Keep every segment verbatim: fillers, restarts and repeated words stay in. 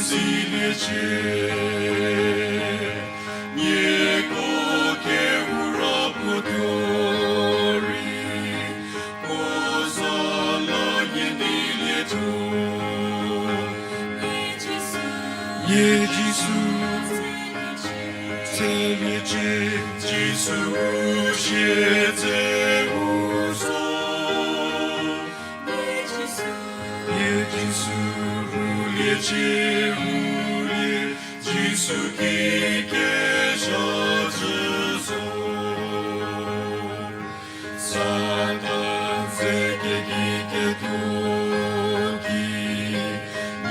Siliecie, nieko kehou ra puo tuo rei, puo za la nie neilietuo. Nie Jisu, tseliecie, Jisu u siedze u zo. Nie Jisu, rhuliecie, rhulie, Jisu ki kezha zhü zo. Satan ze keki ketuo ki,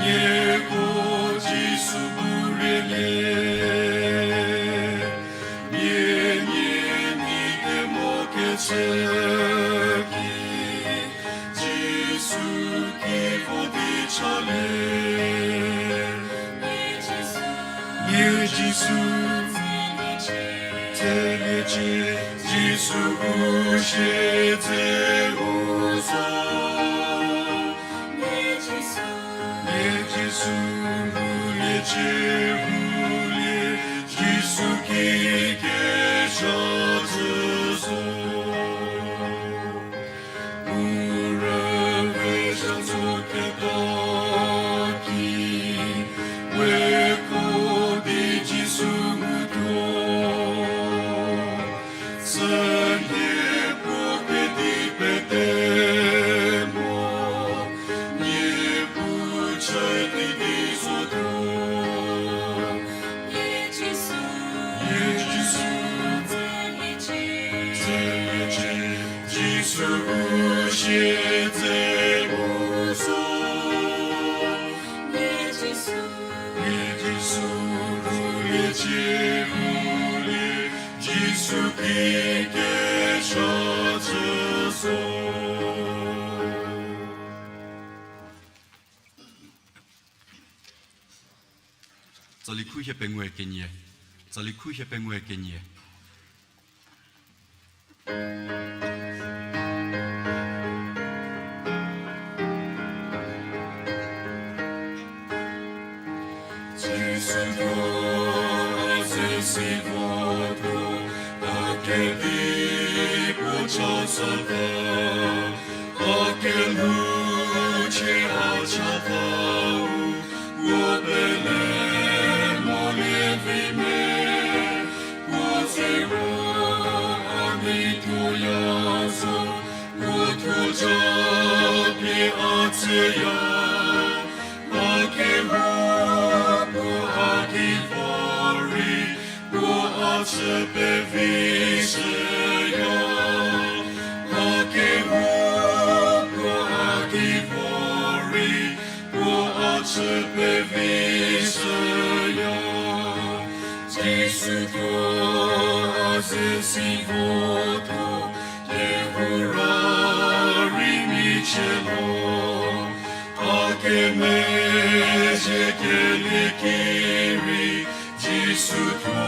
nieko Jisu bu rielie. Nie, nie, nie kemo kechü ki, Jisu ki vo di chalie. Nie Jisu, tseliecie, Jisu u siedze u zo. Nie Jisu, rhuliecie, rhulie, Jisu ki kezha zhü zo. U rüve zha zo keta ki, we ko di Jisu ngutuo. Sünhie puo kedi pete mo, nie pu chü di di zotuo. Nie Jisu, nie Jisu, tseliecie, Jisu u siedze u zo. Nie Jisu, nie Jisu, rhuliecie, rhulie, Jisu ki kezha zhü zo. Tsali khu hie pengou kenie. Tsali khu hie pengou kenie. Jisu thuo a ze si votuo, a kedipuo cha sa ta, a kelhou chie a chatau, puo pele molie vi me, puo ze ro a nei tuoya zo, puo thuo ja pie a tsüya, a kehoupuo a ki vor rei, puo a chü pevi shüya, a kehoupuo a ki vor rei, puo a chü pevi shüya. Jisu thuo a ze si votuo, kehou ra rei michie lo, a kemezhie kelie ki rei, Jisu thuo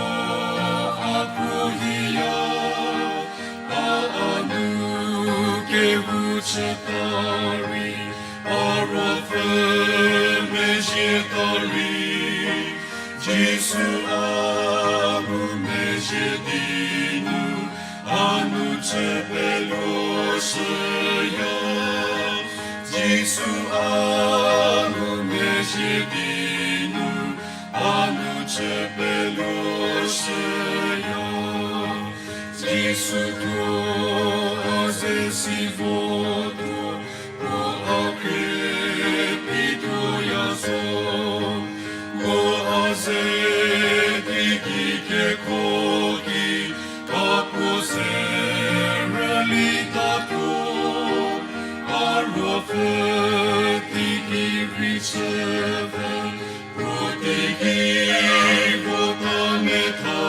a puo hiya, a a nu kehou chüta rei, a ruopfü mezhieta rei, Jisu a ngumezhie di nu, a nu chü peluo shüya. Jisu a ngumezhie di nu, a nu chü peluo shüya. Jisu thuo a ze si votuo, puo a khrie pituoya zo, puo a ze di ki keko ki, a puo ze rülitatuo, a ruopfü teiki rei chüve, puo teiki vota metha.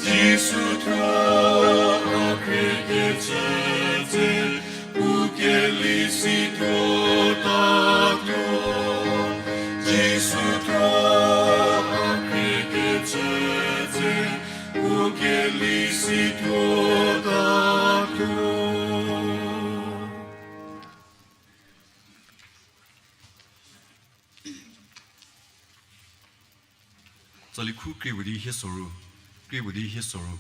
Jisu thuo a khrie kecü dze, u keli si tuotatuo. Jisu thuo a khrie kecü dze, u keli si tuotatuo. Tsali khu krie puo di hie soru, krie puo di hie soru.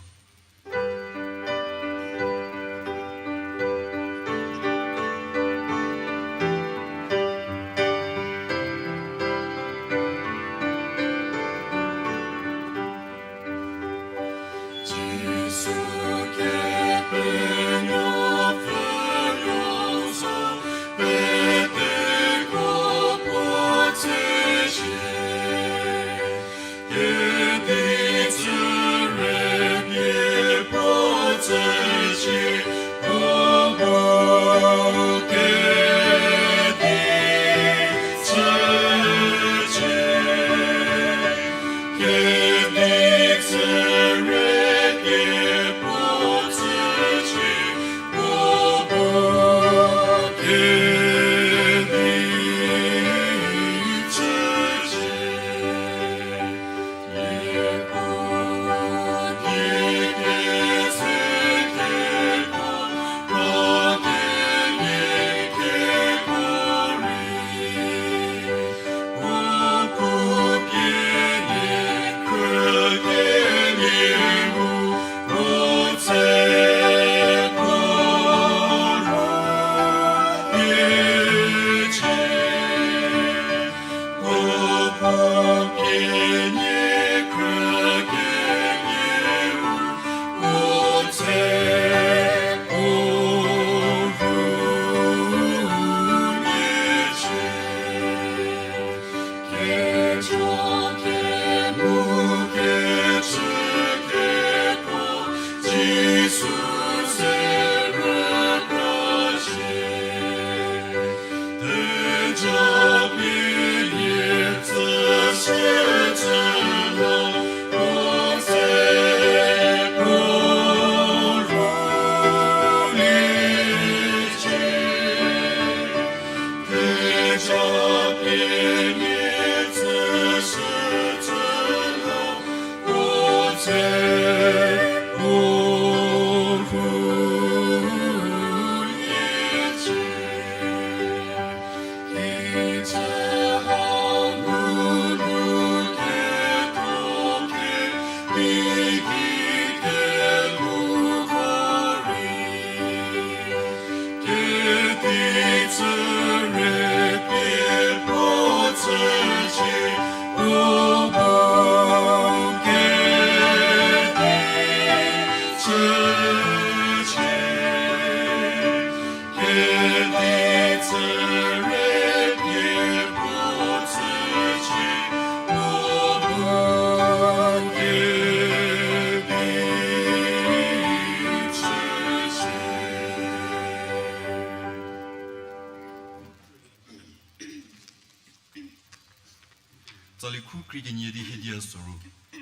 Tsali khu krie kenie di hie dia soru,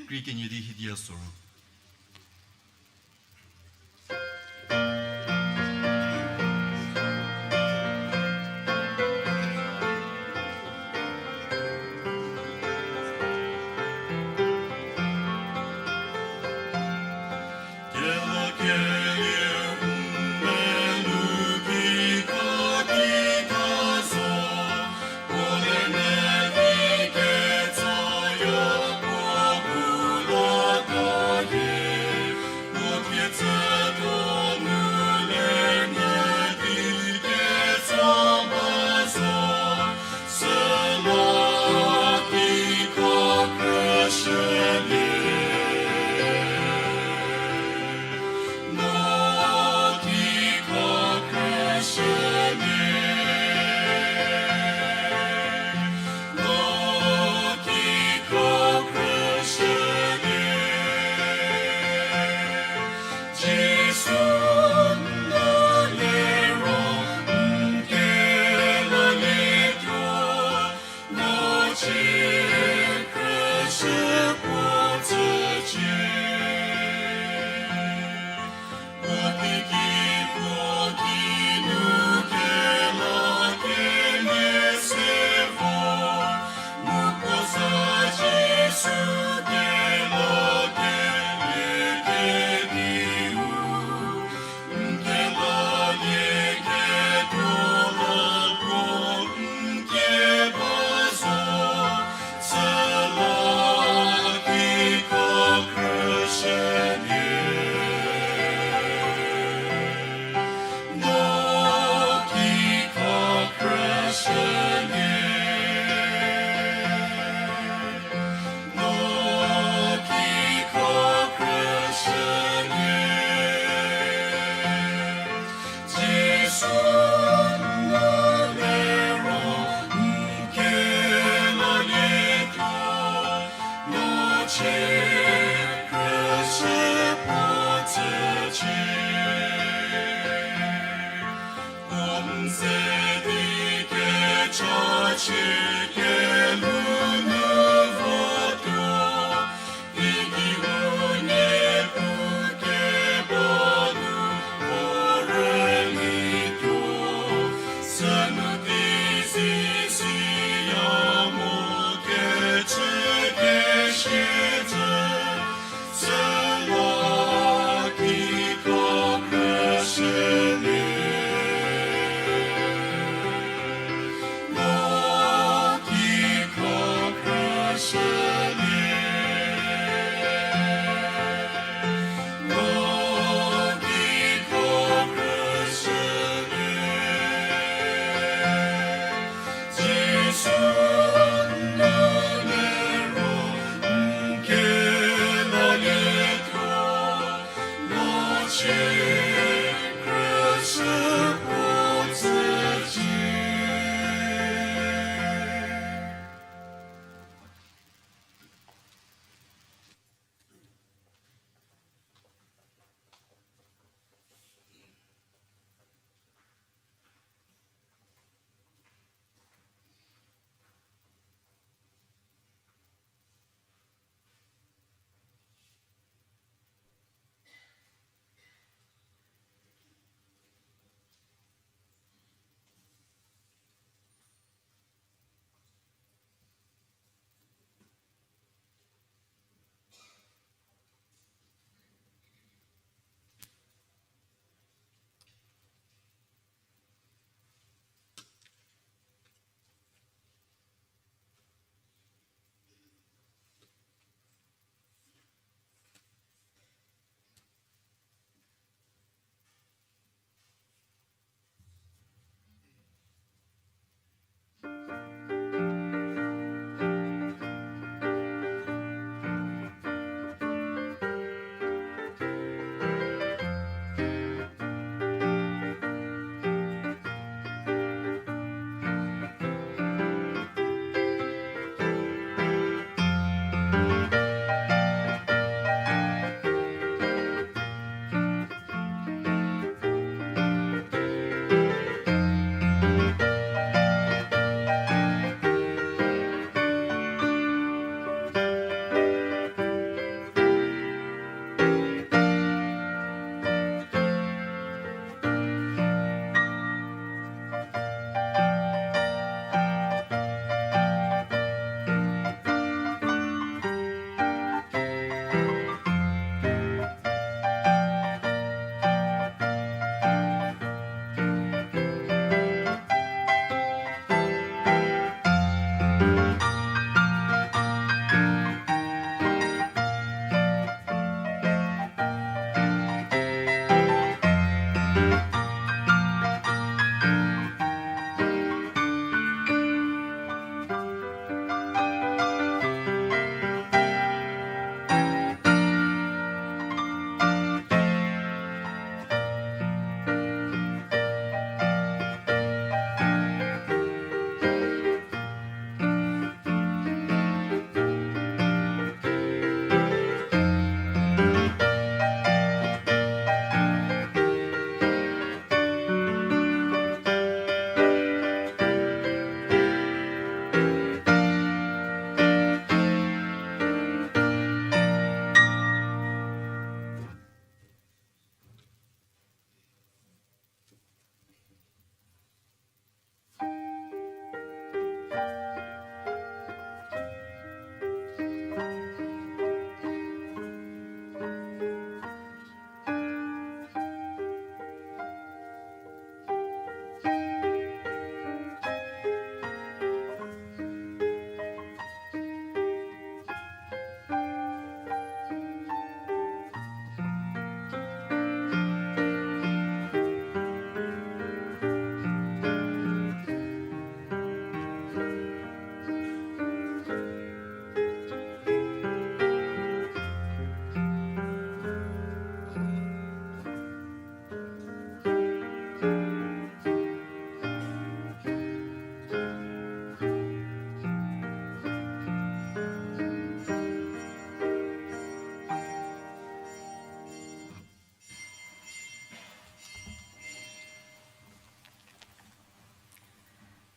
krie kenie di hie dia soru.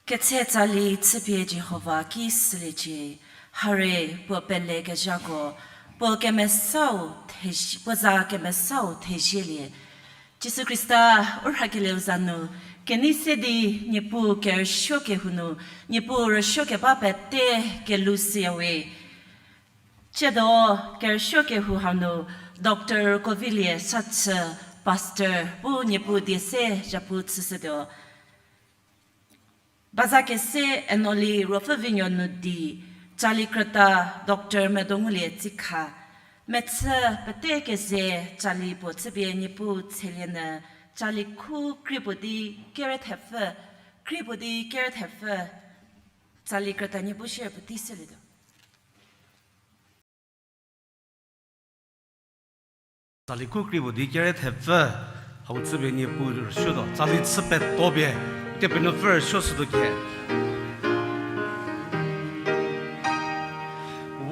Ketse tsali chüpie Jihova ki süliecie, hare puo pelekezhako, puo kemesau thezi-, puo za kemesau thezielie. Jisu Khrista u rhakelieu za nu, kenei se di Niepuu kerüsuo kehou nu, Niepuu rüsuo keba pete kelou süyawe. Tsiedo kerüsuo kehou hau nu, Doctor Kovilie Sachü, Pastor, bu Niepuu die se zhapu chüshütuo. Baza kese Enoli Ruopfüvinuo nu di, tsali krüta Doctor Medongulie Tsikha, mechü pete keze tsali puo chüpie Niepuu tselie nyü, tsali khu kri puo di kere thepfü, kri puo di kere thepfü, tsali krüta Niepuu shie puotei shülietuo. Tsali khu kri puo di kere thepfü, hau chüpie Niepuu rüsuotuo, tsali chü peto pie, Kepenuopfü rüsuoshütuo khe.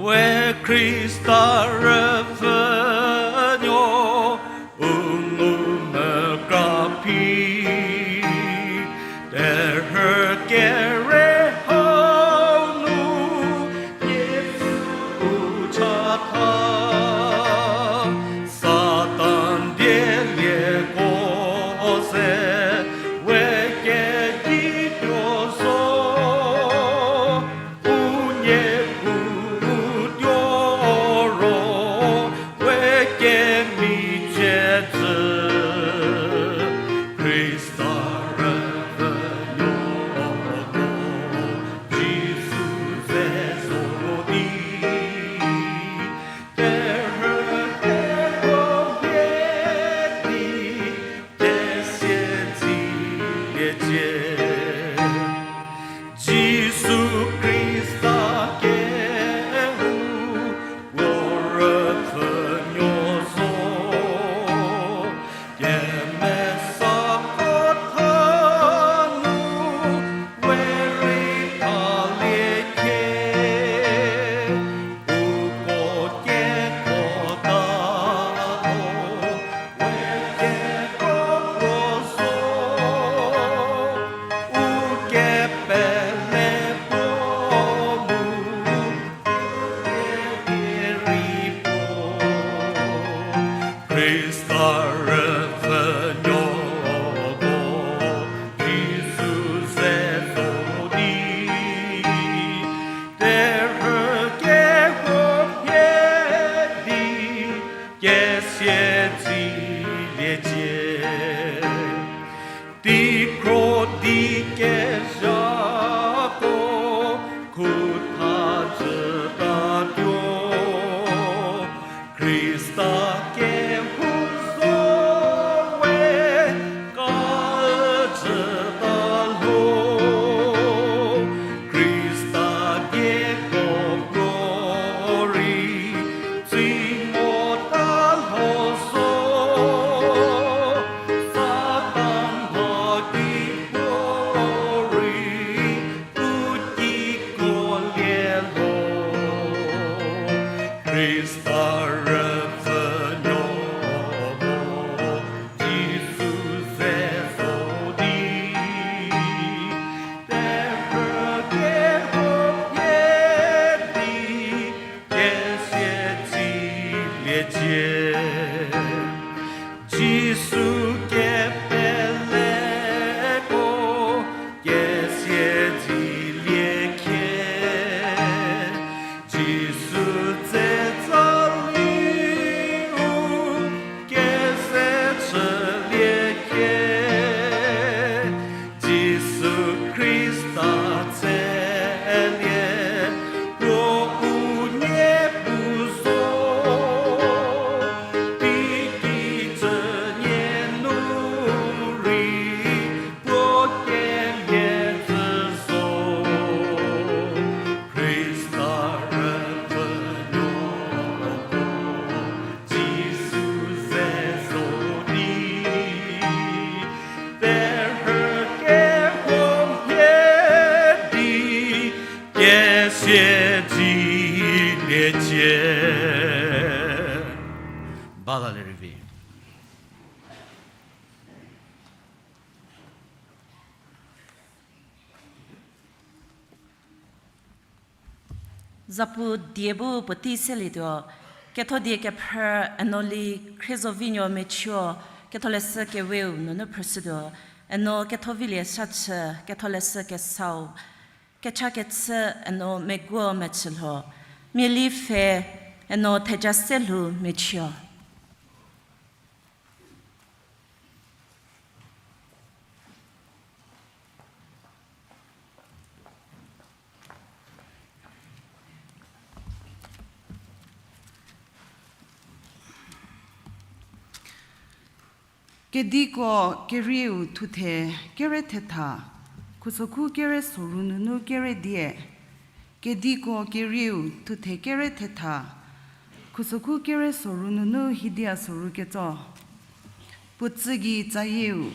We Khrista rüpfhünuo, u nou mekra phi, terhü kere hau nu, Jisu u chatha, Satan dielieko ze, we kegituo zo, u Niepuu tuo ro, we kemichie dzü, Khrista rüpfhünuoko, Jisu ze zo di, terhü kehou mhie di, kesia tsüliecie. Jisu Khrista kehou, puo rüpfhünuo zo, kemesa kotha nu, we rei thalie khie, uko kekuo ta ho, we kekuo puo zo, u kepele puo mu, u kepie rei puo. Khrista rüpfhünuoko, Jisu ze zo di, terhü kehou mhie di, kesia tsüliecie. Teikhro di kezhako, khutha jütatuo, Khrista kehou zo we, ka jüta lho, Khrista dieko puorei, tsi mota lho zo, Satan mha ki puorei, u kiko lie lho. Khrista rüpfhünuoko, Jisu ze zo di, terhü kehou mhie di, kesia tsüliecie. Jisu kepeleko, kesia tsülie khie. Jisu tsetsa liu, keze chülie khie. Jisu Khrista tselie, puo u Niepuu zo, teikijü nie nu rei, puo kemhie tsü zo. Khrista rüpfhünuoko, Jisu ze zo di, terhü kehou mhie di, kesia tsüliecie. Bala lerei vi. Zapu die bu puotei selietuo, ketho die kephrü, eno li Khriezovinuo Mechüo, ketholeshü keweu nunu phrüshütuo, eno kethovilie Sachü, ketholeshü kesau, kecha kechü, eno Meguo Mechülho, miali pfhe, eno theja se lhou Mechüo. Kediko kerieu thuthe kere thetha, khusokhu kere soru nunu kere die. Kediko kerieu thuthe kere thetha, khusokhu kere soru nunu hidia soru ketso. Puotsü gei tsayieu.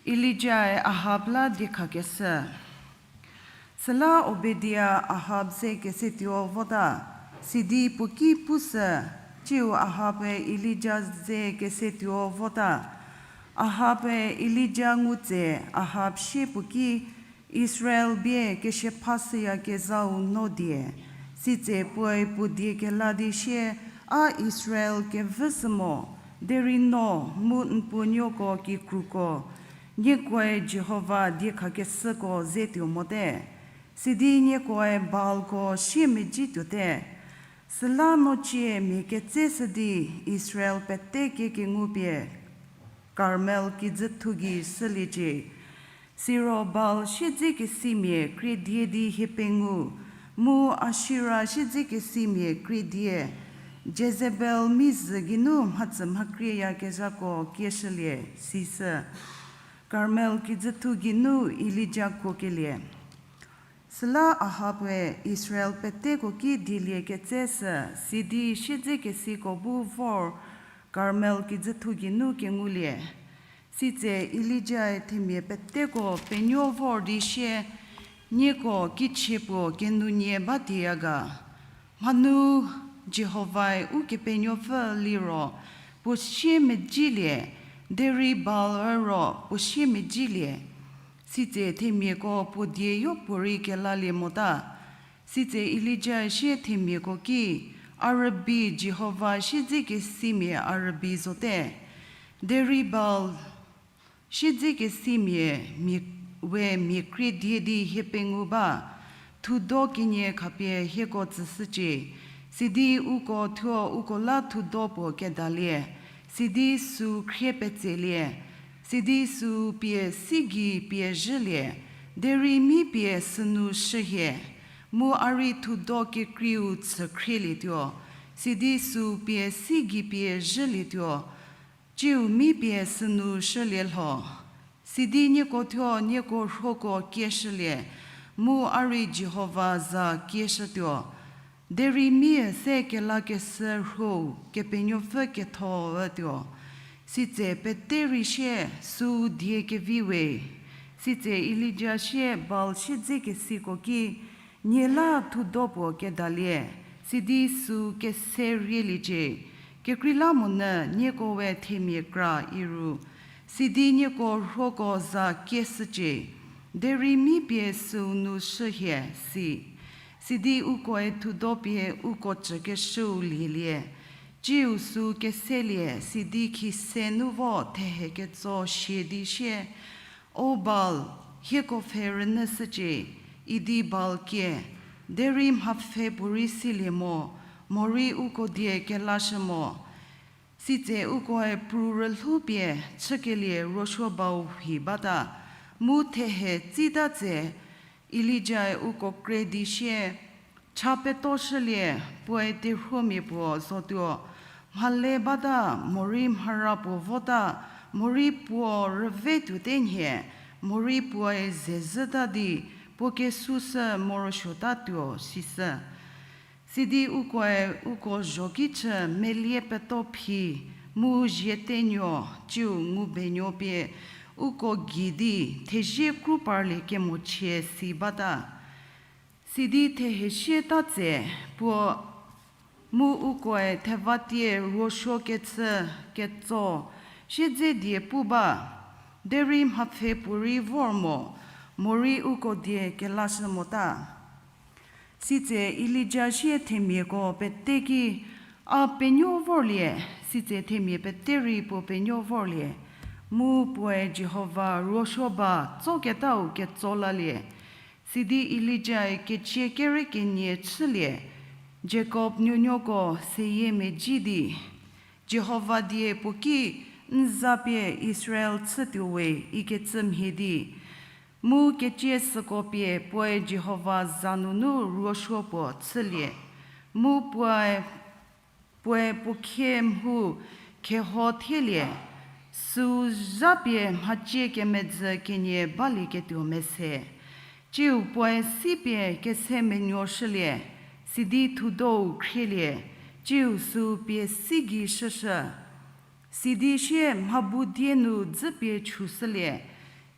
Elijae Ahab la diekhakeshü. Süla Obadia Ahab ze kesetuo vota, sidi puo ki pushü, tsiu Ahabe Elija ze kesetuo vota. Ahabe Elija ngu tse Ahab sie puo ki, Israel bie keshepha shüyakezhau no die. Sitse puoe puo die kela di sie, a Israel kevüshü mo, derei no mu n puo nuoko kikruko, niekoe Jihova diekhakeshüko ze tuo mote. Sidi niekoe Baalko siemedzi tuote. Süla no cie mia ketseshü di Israel pete kie kengupie Karmel kijüthu gei shüliecie. Siro Baal siedzekesimia krie die di hiepengou, mu Ashera siedzekesimia krie die, Jezebel mizhü geinu mhatsü mhakrieyakezhako kieshülie, sisü. Karmel kijüthu geinu Elija kuokelie. Süla Ahabe Israel peteko ki dielie ketseshü, sidi siedzekesiko bu vor Karmel kijüthu geinu kengulie. Sitse Elijae themia peteko penuo vor di sie, nieko kichie puo kenunie batiya ga? Mhanu Jihovae Ukepenuopfü liro puo siemedzilie, derei Baal ro puo siemedzilie. Sitse themiako puo die yopuorei kelalie mota. Sitse Elijae sie themiako ki, a rübei Jihova siedzekesimia a rübei zote. Derei Baal siedzekesimia mia, we mia krie die di hiepengou ba, thudo kenie khapie hieko tsüshücie, sidi uko thuo uko la thudo puo kedalie, sidi süu khrie petselie, sidi süu pie si gei pie zhülie, derei mi pie sünu shühie, mu a rei thudo kekreiu chükhrielie tuo, sidi süu pie si gei pie zhülie tuo, tsiu mi pie sünu shülie lho. Sidi nieko thuo nieko rhuoko kieshülie, mu a rei Jihova za kieshütuo. Derei mi se kelakeshü rhuo Kepenuopfü ketho ütuo. Sitse pete rei sie süu die kevi we. Sitse Elija sie Baal siedzekesiko ki, nie la thudo puo kedalie, sidi süu kese rieliecie. Kekreilamonyü nieko we themia kra iru, sidi nieko rhuoko za kieshücie, derei mi pie süu nu shühie, si. Sidi ukoe thudo pie uko tsükeshüu lielie. Tsiu süu keselie, sidi khise nu vo thehe ketso sia di sie, O Baal, hieko pfhe rünyüshücie, idi Baal kie, derei mhapfhe puorei silie mo, morei uko die kelashü mo. Sitse ukoe pru rülhou pie chükelie ruosuo bau hi bata, mu thehe tsita tse Elijae uko kre di sie, cha petoshülie, puoe terhuomia puo zotuo, mhale bata, morei mhara puo vota, morei puo rüve tuote nhie, morei puoe zezhüta di puo kesushü morosuota tuo, sisü. Sidi ukoe uko zho ki chü melie peto phi, mu zietenuo, tsiu ngubenuo pie uko gei di thezie kru parlie kemochie si bata. Sidi thehe sieta tse puo mu ukoe thevatie ruosuo kechü ketso siedze die pu ba, derei mhapfhe puorei vor mo, morei uko die kelashü mota. Sitse Elija sie themiako pete ki, A penuo vorlie. Sitse themia pete rei puo penuo vorlie, mu puoe Jihova ruosuo ba tsoketau ketso lalie. Sidi Elijae kecie kere kenie chülie, Jakob nuonuoko seyie medzi di, Jihova die puo ki, N za pie Israel chütuo we, ikecü mhie di. Mu kecie süko pie puoe Jihova za nunu ruosuo puo chülie, mu puoe, puoe puo khie mhu kheho thielie, süu zha pie mhacie kemedzü kenie balieketuo mese. Tsiu puoe si pie kese menuoshülie, sidi thudou khrielie, tsiu süu pie si gei shüshü. Sidi sie mhabu die nu dzü pie chüshülie,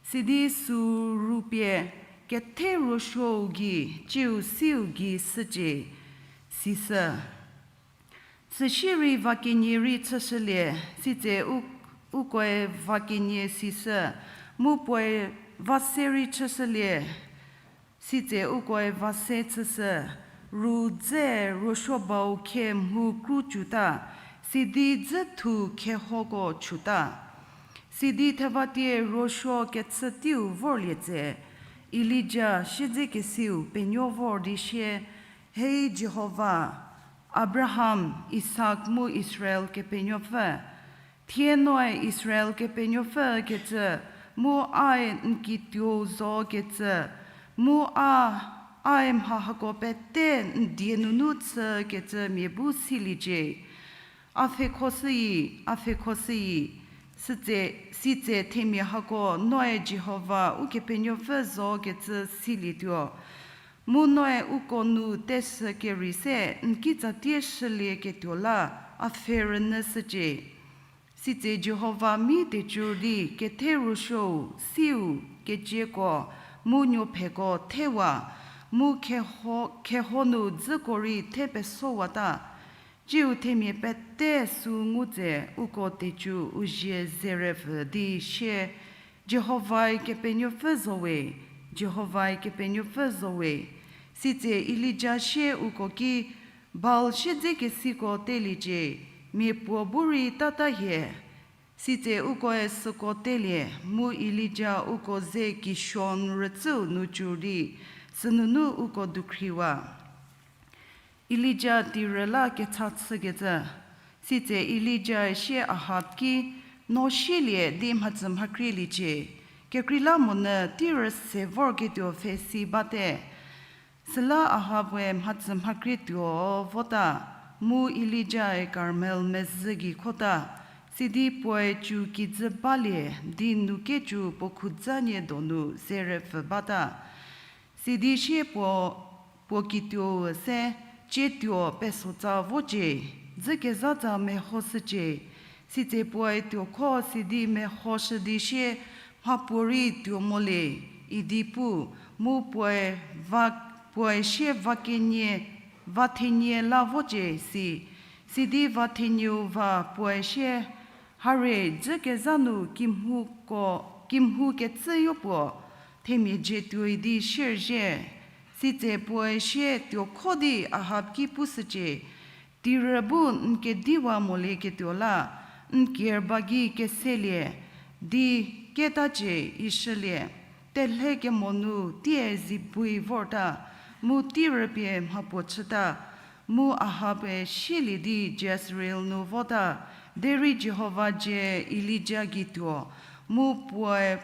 sidi süu ru pie kethe ruosuou gei tsiu siu gei shücie, sishü. Süsie rei va kenie rei chüshülie, sitse u, ukoe va kenie sishü, mu puoe va se rei chüshülie, sitse ukoe va se chüshü. Ru dze ruosuo bau khie mhu kru tuota, sidi dzüthu khehoko tuota. Sidi thevatie ruosuo kechü teiu vorlie tse, Elija siedzekesiu penuo vor di sie, Hei Jihova, Abraham, Isak mu Israel Kepenuopfü, thie noe Israel Kepenuopfü kecü, mu ae n kituou zo kecü, mu a, ae mha hako pete n die nunu chü kecü mia bu siliecie. A pfhekhoshüi, a pfhekhoshüi, sitse, sitse themia hako noe Jihova Ukepenuopfü zo kecü silietuo. Mu noe uko nu teshü kerei se n kitsatie shülieketuo la a pfhe rünyüshücie. Sitse Jihova mi tecü di kethe ruosuou, siu, kecieko, mu nuopheko thewa, mu kheho, kheho nu dzüko rei the pesowata. Tsiu themia pete süu ngu tse uko tecü u zie zerepfü di sie, Jihovae Kepenuopfü zo we, Jihovae Kepenuopfü zo we. Sitse Elija sie uko ki, Baal siedzekesiko teliecie, mia puo bu rei tata hie. Sitse ukoe süko telie, mu Elija uko ze Kishon rütsüu nu cü di, sünunu uko dukhriwa. Elija tirü la kecha chükecü. Sitse Elijae sie Ahab ki, No sielie di mhatsü mhakrieliecie. Kekreilamonyü teirü se vorketuo pfhesi bate. Süla Ahabe mhatsü mhakrie tuo vota, mu Elijae Karmel mezhü gei khota, sidi puoe cü kijü balie di nu kecü puo khudza nie donu zerepfü bata. Sidi sie puo, puo kituou se, Cietuo pesotsa vocie, dzükezhatsa mehoshücie. Sitse puoe tuokho sidi mehoshü di sie, Mhapuorei tuo molie, idi pu, mu puoe va, puoe sie va kenie, va thenie la vocie si. Sidi va thenieu va puoe sie, Hare, dzükezha nu kimhouko, kimhou kecüyo puo, themia dzie tuoi di sierzhie. Sitse puoe sie tuokho di Ahab ki pushücie, Tirü bu n kediwa molieketuo la, n ker ba gei keselie di ketacie ishülie, telhe kemo nu tie zibui vorta, mu teirü pie mhapuo chüta, mu Ahabe sielie di Jezreel nu vota, derei Jihova dzie Elija gei tuo, mu puoe,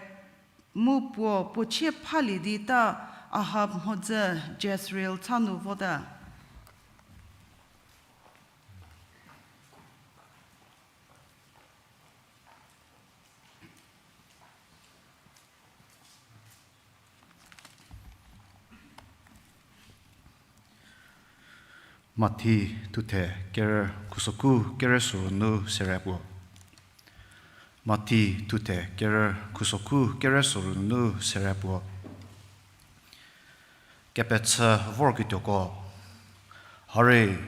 mu puo puo chie phalie di ta Ahab mhodzü Jezreel cha nu vota. Mathi thuthe kerü khusoku kerü sorou nu sere puo. Mathi thuthe kerü khusoku kerü sorou nu sere puo. Kepechü vorketuoko, Hare,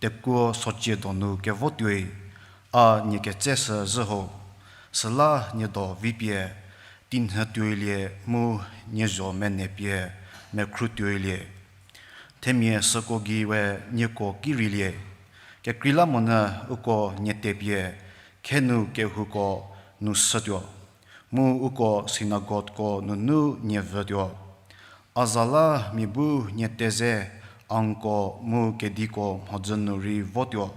tekuo socie donu kevo tuoi, a nie ketseshü zhü ho, süla nie do vi pie, tinhü tuoilie mu nie zho mene pie, mekhru tuoilie. Themia süko gei we nieko ki reilie. Kekreilamonyü uko nie tepie khenu kehouko nu shütuo, mu uko synagogueko nunu nie vütuo. A za la mia bu nie te ze a nko mu kediko mhodzü nu rei votuo.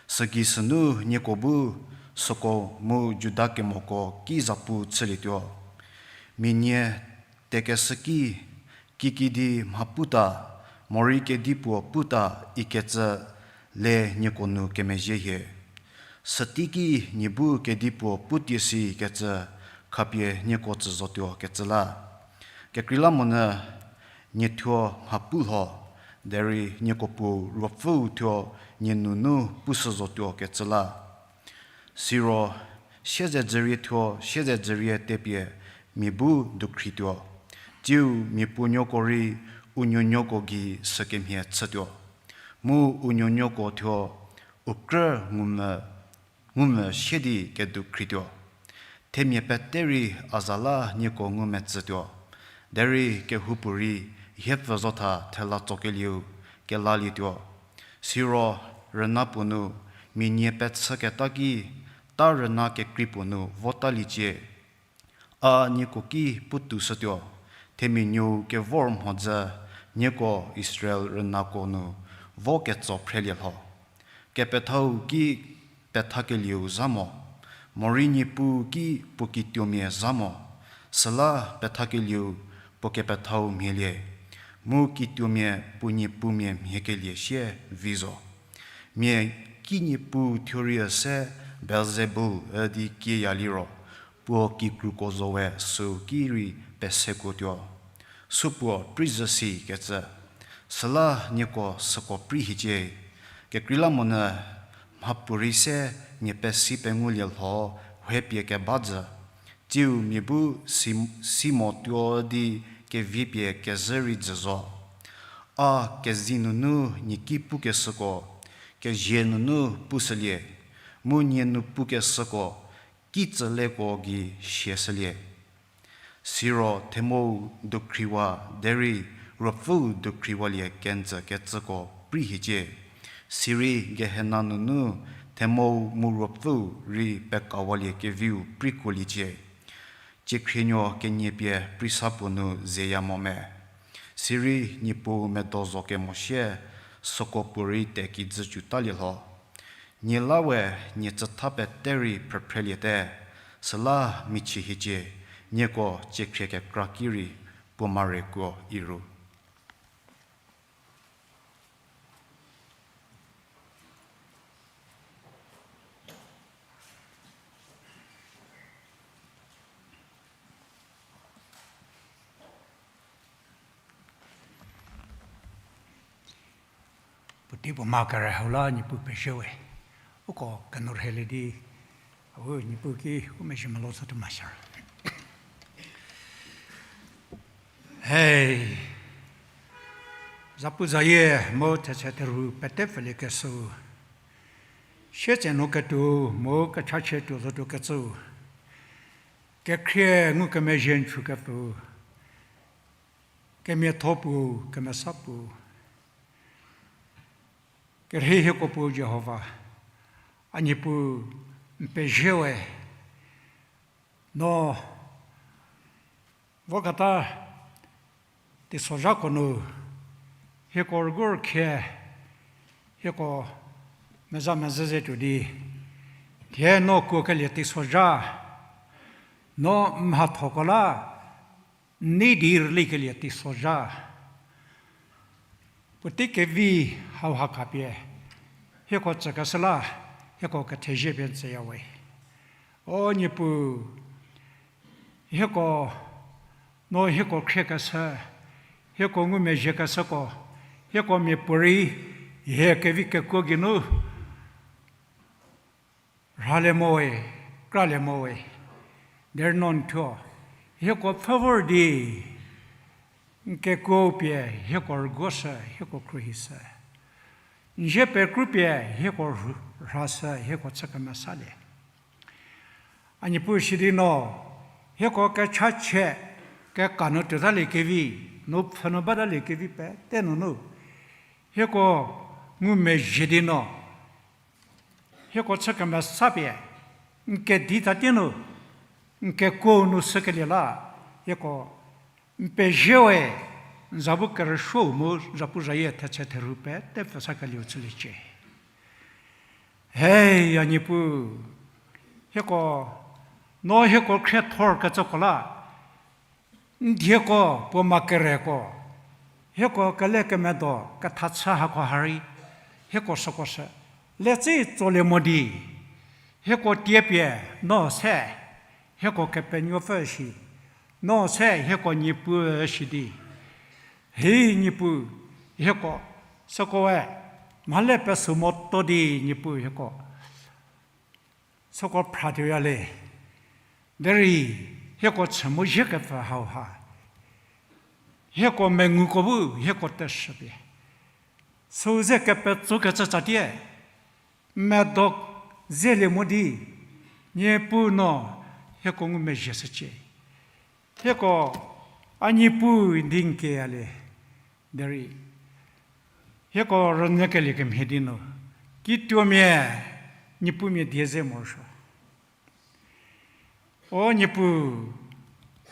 Sügei sünu nieko bu süko mu Juda kemoko ki zapu chülietuo. Mia nie tekeshü ki, kikidi mha puta, morei kedipuo puta ikecü le nieko nu kemezhie hie. Süteiki nie bu kedipuo putie sikecü khapie nieko tsü zotuo kecü la. Kekreilamonyü nie thuo mha pu lho, derei nieko Puo Ruopfüu thuo nie nunu pushü zotuo kecü la. Siro, siezedzürie thuo siezedzürie tepie mia bu dukhrituo, tsiu mia puonuoko rei u nuonuoko gei sükemhie chütuo, mu u nuonuoko thuo u krü ngumvü sie di kedukhrituo. Themia pete rei a za la nieko ngumetsütuo, derei kehoupuorei hiepfü zotha thela tsokelieu kelalietuo. Siro rüna puo nu mia nie pechüketa ki, ta rüna kekrei puo nu votaliecie. A nieko ki putuo shütuo, themia Nuou kevor mhodzü nieko Israel rünako nu vo ketso phrelie lho. Kepethau ki pethakelieu zha mo, morei Niepuu ki puo kituomia zha mo, süla pethakelieu puo kepethau mhielie, mu kituomia puo niepumia mhiekelie sie vi zo. Mia ki niepuu thuo rei üse Belzebul üdi kieya liro, puo kikruko zo we süu ki rei pesekuotuo. Supuo prizü sikecü. Süla nieko süko prei hiecie. Kekreilamonyü mhapuorei se mia pesi pengulie lho hie pie keba jü, tsiu mia bu si, si mo tuo di kevie pie kezhü rei jü zo. A kezei nunu nie ki pukeshüko, kezie nunu pushülie, mu nie nu pukeshüko, kitsüleko gei siashülie. Siro themou dukhriwa derei Ruopfüu dukhriwalie kenjü kecüko prei hiecie. Sirei Gehena nunu themou mu Ruopfüu rei pekawalie keviu preikuoliecie. Ciekhrinuo kenie pie preisa puo nu zeya mo me. Sirei Niepuu medo zo kemo sie süko puorei te kijü cütalie lho. Nie la we nie tsütha pete rei phrüphreliete, süla michie hiecie, nieko ciekhrie kekra ki rei puo mare kuo iru. Puotei puo mha kere hau la Niepuu pezie we. Uko kenu rhelie di, au Niepuu ki u mezhie melo sa tuo mashar. Hei, zapu zayie mu thetse theru pete pfüliekeshüu, sietse nu ketuo mu kechachie tuo zotuo kecüu, kekhrie ngukemezhie n chükepfüu, kemiatho puo, kemesa puo, kerhei hieko puo Jihova, a Niepuu n pezie we, no voketa teisozhako nu, hieko rügu rükhie, hieko meza mezhü ze tuo di, thie no kuokelie teisozha, no mhathoko la n nei di rülikelie teisozha, puotei kevi hauha khapie, hieko tsükeshü la, hieko kethezie pie n tsüya we. O Niepuu, hieko, no hieko khriekeshü, hieko ngumezhiekeshüko, hieko miapuorei, hie kevi kekuo geinu rhalie mo we, kralie mo we, derei no n thuo, hieko pfhü vor di, n kekuou pie hieko rüguoshü, hieko khruohishü. N zie pekru pie hieko rhu-, rhashü, hieko chü kemesalie. A Niepuu sidi no, hieko kechachie keka nu tuotalie kevi, nu pfhünu batalie kevi pete nunu, hieko ngumezhie di no, hieko chü kemesa pie, n kedi tatie nu, n kekuo nu sükelie la, hieko n pezie we, n za bu kerüsuou mu zapuzayie thetse therhu pete pfhüsakelieu chüliecie. He, a Niepuu, hieko, no hieko khriethor kecüko la, n dieko puo ma kereko, hieko kele kemedo kethachü hako ha rei, hieko süko sü, le tsi tsolie mo di, hieko tiepie, no se, hieko Kepenuopfü shi, no se hieko Niepuu shi di. He Niepuu, hieko, süko we, mhale pesu moto di Niepuu hieko, süko phratuoya le, derei, hieko chü mu zhiekepfü hauha, hieko menguko bu hieko teshüpie, süu ze kepetsokecü tsatie, medo zelie mo di, Niepuu no hieko ngumezhie shücie. Hieko, a Niepuu di n keya le, derei, hieko rünyükelie kemhie di nu, kituomia, Niepuumia die ze morosuo. O Niepuu,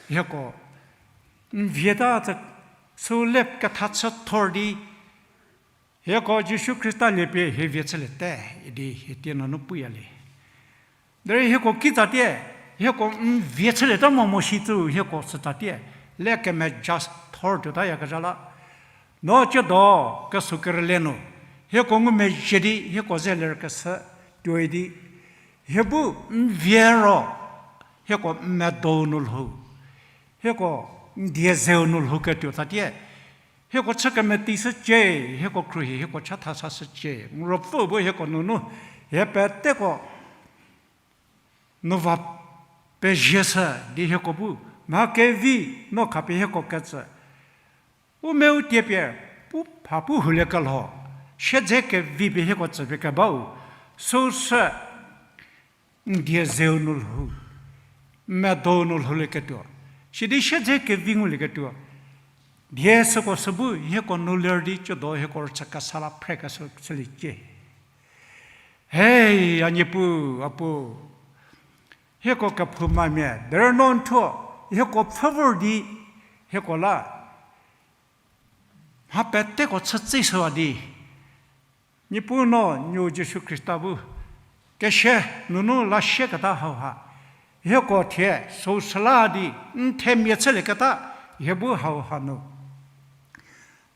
hieko, n vie ta tse, süu le kethachü thor di, hieko Jisu Khrista liepie hie vie chüliete, idi hie tie nunu puya le. Derei hieko kitsatie, hieko n vie chülieta mo mo shi tsu hieko sütsatie, le kemeja thor tuotayakezha la. No tsiedo, kesuo kerüle nu, hieko ngumezhie di, hieko ze lerkeshü tuoi di, hie bu n vie ro, hieko n medou nu lhou, hieko n die zeu nu lhouketuo tsatie, hieko chü kemeti shücie, hieko khruohi hieko chatha sa shücie, n Ruopfü bu hieko nunu, hie peteko nu va pezie shü di hieko bu, mha kevi no khapie hieko ketsü, u meu tiepie, pu pha pu hulie kelho, siedze kevi pie hieko tsüpie kebau, süu sü n die zeu nu lhou, n medou nu lhoulieketuo, sidi siedze kevi ngulieketuo, die süko sü bu hieko nu ler di tsiedo hieko rüchü kesa la phrekeshü chüliecie. He, a Niepuu, a Pu, hieko kephoumamia derei no n thuo, hieko pfhü vor di, hieko la mha peteko chütsei shüwa di, Niepuu no n nuo Jisu Khrista bu kese nunu lasieketa hauha, hieko thie süu süla di n themia chülieketa hie bu hauha nu,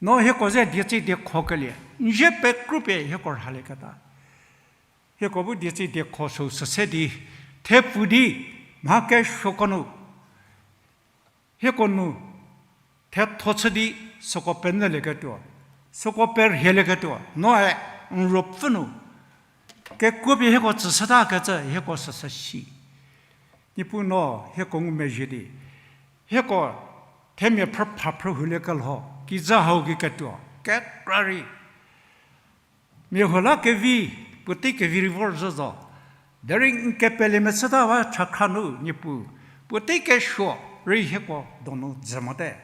no hieko ze dietsi diekhokelie n zie pekrupie hieko rhalieketa, hieko bu dietsi diekho süu süse di, thepfu di, mha kesuoko nu, hieko nu thetho chü di süko penyülieketuo, süko perhielieketuo noe n Ruopfü nu kekuopie hieko tsüshütakecü hieko süsü si. Niepuu no hieko ngumezhie di, hieko themia phrü pha phrü hulie kelho kijü hau gei ketuo kekra rei, mia huo la kevi, puotei kevi rei vor zhü zo. Derei n kepele mechüta ba chakhra nu Niepuu, puotei kesuo rei hieko donu dzü mote.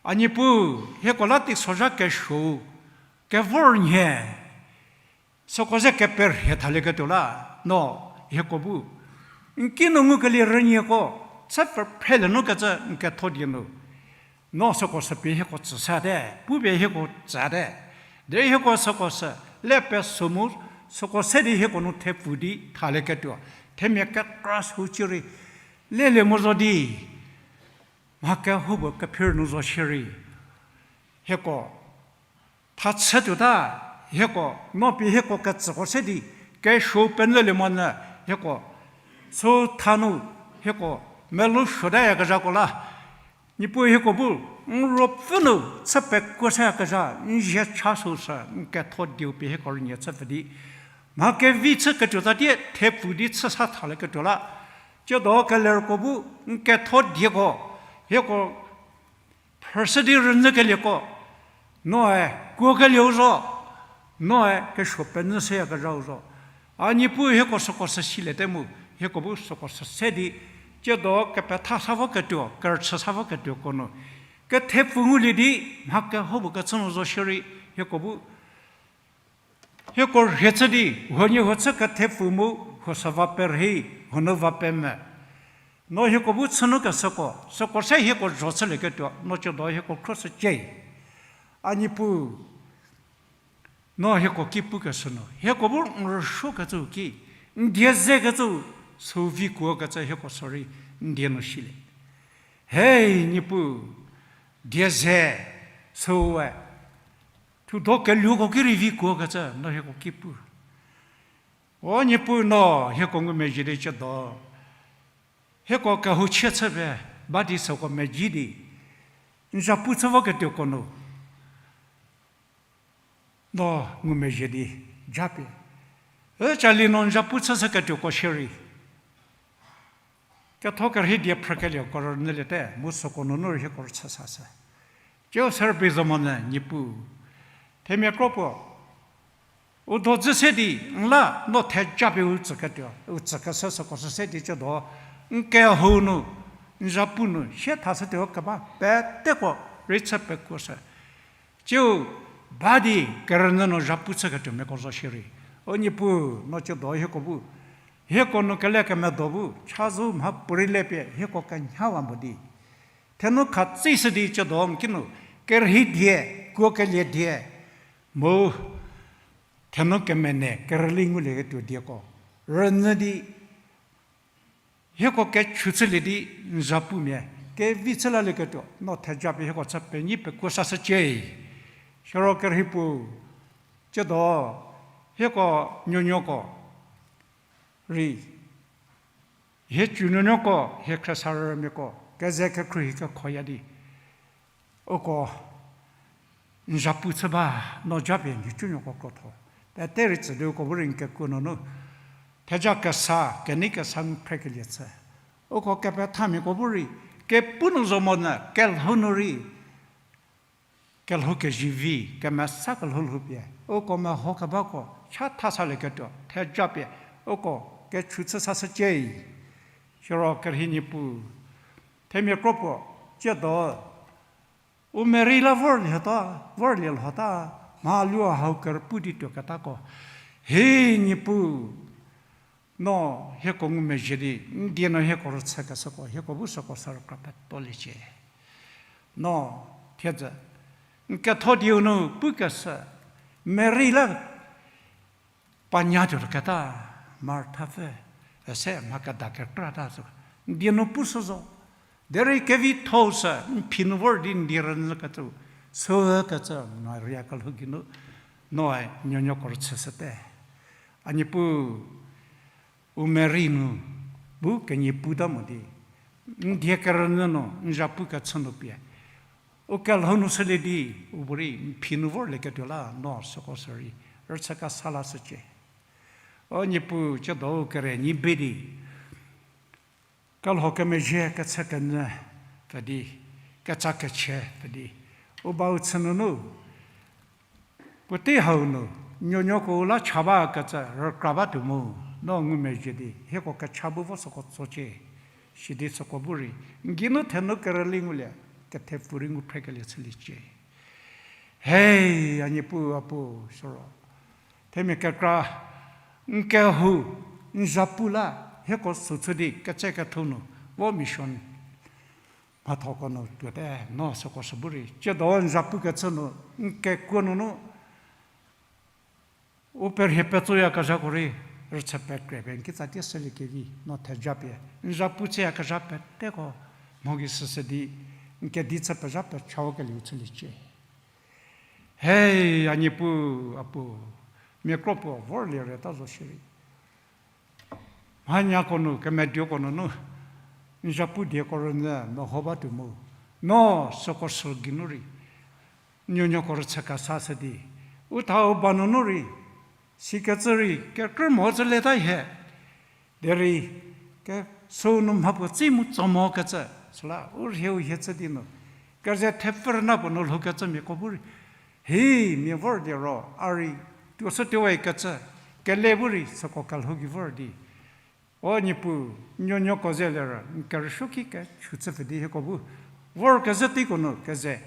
A Niepuu, hieko la teisozha kesuou kevor nhie, süko ze keperhie thalieketuo la, no hieko bu n kinu ngukelie rünieko chü pfhephrele nu kecü n ketho die nu, no süko sü pie hieko tsüshüte, pupie hieko tsüte. Derei hieko süko sü le peso mu, süko se di hieko nu thepfu di thalieketuo, themia kekra sü cierei lelie mo zo di, mha kehoupuo kephir nu zo shierei, hieko thachütuota, hieko no pie hieko ketsüko se di kesuo penyülie monyü, hieko sü tha nu, hieko melou suotayakezhako la, Niepuu hieko bu n Ruopfü nu chü pekuo seyakezha n zie cha süu sü n ketho dieu pie hieko rünie chü pfü di, mha kevi chü ketuo tsatie thepfu di chü sa thalieketuo la, tsiedo kelerko bu n ketho dieko, hieko phrüshü di rünyükelieko, noe kuokelieu zo, noe kesuo penyü seyakezhau zo. A Niepuu hieko süko sü siliete mu, hieko bu süko sü se di, tsiedo kepetha sa voketuo, kerüchü sa voketuoko nu, Kethepfu ngulie di, mha keho puo kechü nu zo shierei, hieko bu, hieko rhie chü di, huoniehuo chü kethepfu mu, huo sü va perhei, huo nu va peme. No hieko bu chünu keshüko, süko se hieko zho chülieketuo, no ciedo hieko khro shücie. A Niepuu, no hieko ki pukeshü nu, hieko bu n rüsuokecü ki, n die zekecü, sü vi kuokecü hieko sorry, n die nu silie. Hei Niepuu, die ze, süe, thudo keluoko ki rei vi kuokecü, no hieko ki pu. O Niepuu no, hieko ngumezhie di ciedo. Hieko kehou chie chü pie, ba di süko mezhie di. N zapu chü voketuoko nu. No ngumezhie di, japie. E cali no n zapu chüshüketuoko shierei. Ketho kerhei die phrükelieko rünyüliete, mu süko nunu rei hieko rüchü sashü. Tsiu serbi zo monyü Niepuu. Themia kro puo. U do dzü se di, n la, no theja pie u tsüketuo, u tsükeshü süko sü se di ciedo, n kehou nu, n zapu nu, sie thashütuo keba, peteko, rei chü pekuoshü. Tsiu, ba di, kerünyü nu zapu chüketuomiako zo shierei. O Niepuu, no ciedo hieko bu. Hieko nu kele kemedo bu, chazou mha puorei le pie, hieko kenyawa mo di. Thenu khatsishü di ciedo n kinu, kerhei die, kuokelie die. Mu, thenu kemene, kerüli ngulieketuo dieko. Rünyü di, hieko kechü chülie di n zapumia, kevi chü lalieketuo, no theja pie hieko chü penyi pekuo sashücie. Siro kerhei puo, ciedo, hieko nuonuoko, rei, hie cü nuonuoko, hie khriesarümiako, keze kekhruohi kekhoya di. Uko, n zapu chü ba, no japie nhicunuoko krotho. Pete rei tsü di uko bu rei n kekuo nunu. Theja kesa, kenei kesa n phrekelie chü. Uko kepethamiako bu rei, kepu nu zo monyü, kelhou nu rei. Kelhou kezivi, kemesa kelhou lhoupie. Uko meho kebako, cha thasalieketuo, theja pie, uko, kechü chü sashücie. Siro kerhei Niepuu. Themia kro puo, ciedo. U merei la vorlie ta, vorlie lhota, mha luo hau kerüpu di tuoketako. Hei Niepuu, no hieko ngumezhie di, n die nu hieko rüchükeshüko, hieko bu süko sü rükra petoliecie. No, thiedzü, n ketho dieu nu pukeshü, merei la, panyatuo keta, Martha pfü, ese mha keda kekra ta sü, n die nu pushü zo. Derei kevitho-u sü, n phi nu vor di n die rünyükecü, sükecü, Maria kelhou geinu, noe nuonuoko rüchüshüte. A Niepuu, u merei nu, bu kenie puta mo di, n die kerünyü nu, n zapu kechü nu pie. U kelhou nu shülie di, u bu rei n phi nu vorlieketuo la, no süko sü rei, rüchü kesa lashücie. O Niepuu, ciedo u kere nyi be di, kelho kemezhie kechü kenyü pfü di, keca kechie pfü di, u ba u chü nunu, puotei hau nu, nuonuoko u la cha bakecü rükra batuo mu, no ngumezhie di, hieko kecha bu vo süko tsocie, sidi süko bu rei, n geinu thenu kerüli ngulie, kethepfu rei ngu phrekelie chüliecie. Hei, a Niepuu, a Puo, siro. Themia kekra, n kehou, n zapu la, hieko sü chü di, ketse ketho nu, vo mission. Mhathoko nu tuote, no süko sü bu rei. Ciedo n zapu kechü nu, n kekuo nunu, u perhie petsoyakezhako rei, rüchü pekre pie n kitsa tie shüliekevi, no theja pie. N zapu chüyakezha peteko, mho gei süsü di, n kedi chü pezha pechau kelieu chüliecie. Hei, a Niepuu, a Puo, mia kro puo vorlie reta zo shierei. Mhanyako nu, kemeduoko nunu, n zapu dieko rünyü meho batuo mu. No süko sü geinu rei, nuonuoko rüchü kesa shü di. U thau ba nunu rei, sikecü rei, kekrü mo tsületa hie. Derei, ke sü nu mha puo tsi mu tso mokecü, süla, u rhieu hie chü di nu. Keze thepfü rüna puo nu lhoukecümiako bu rei. Hei, mia vor di ro, a rei, tuo sü tuo we kecü, kele bu rei, süko kelhou gei vor di. O Niepuu, nuonuoko ze lerü, n kerüsuo ki kechü chü pfü di hieko bu. Vorkezhü teiko nu keze,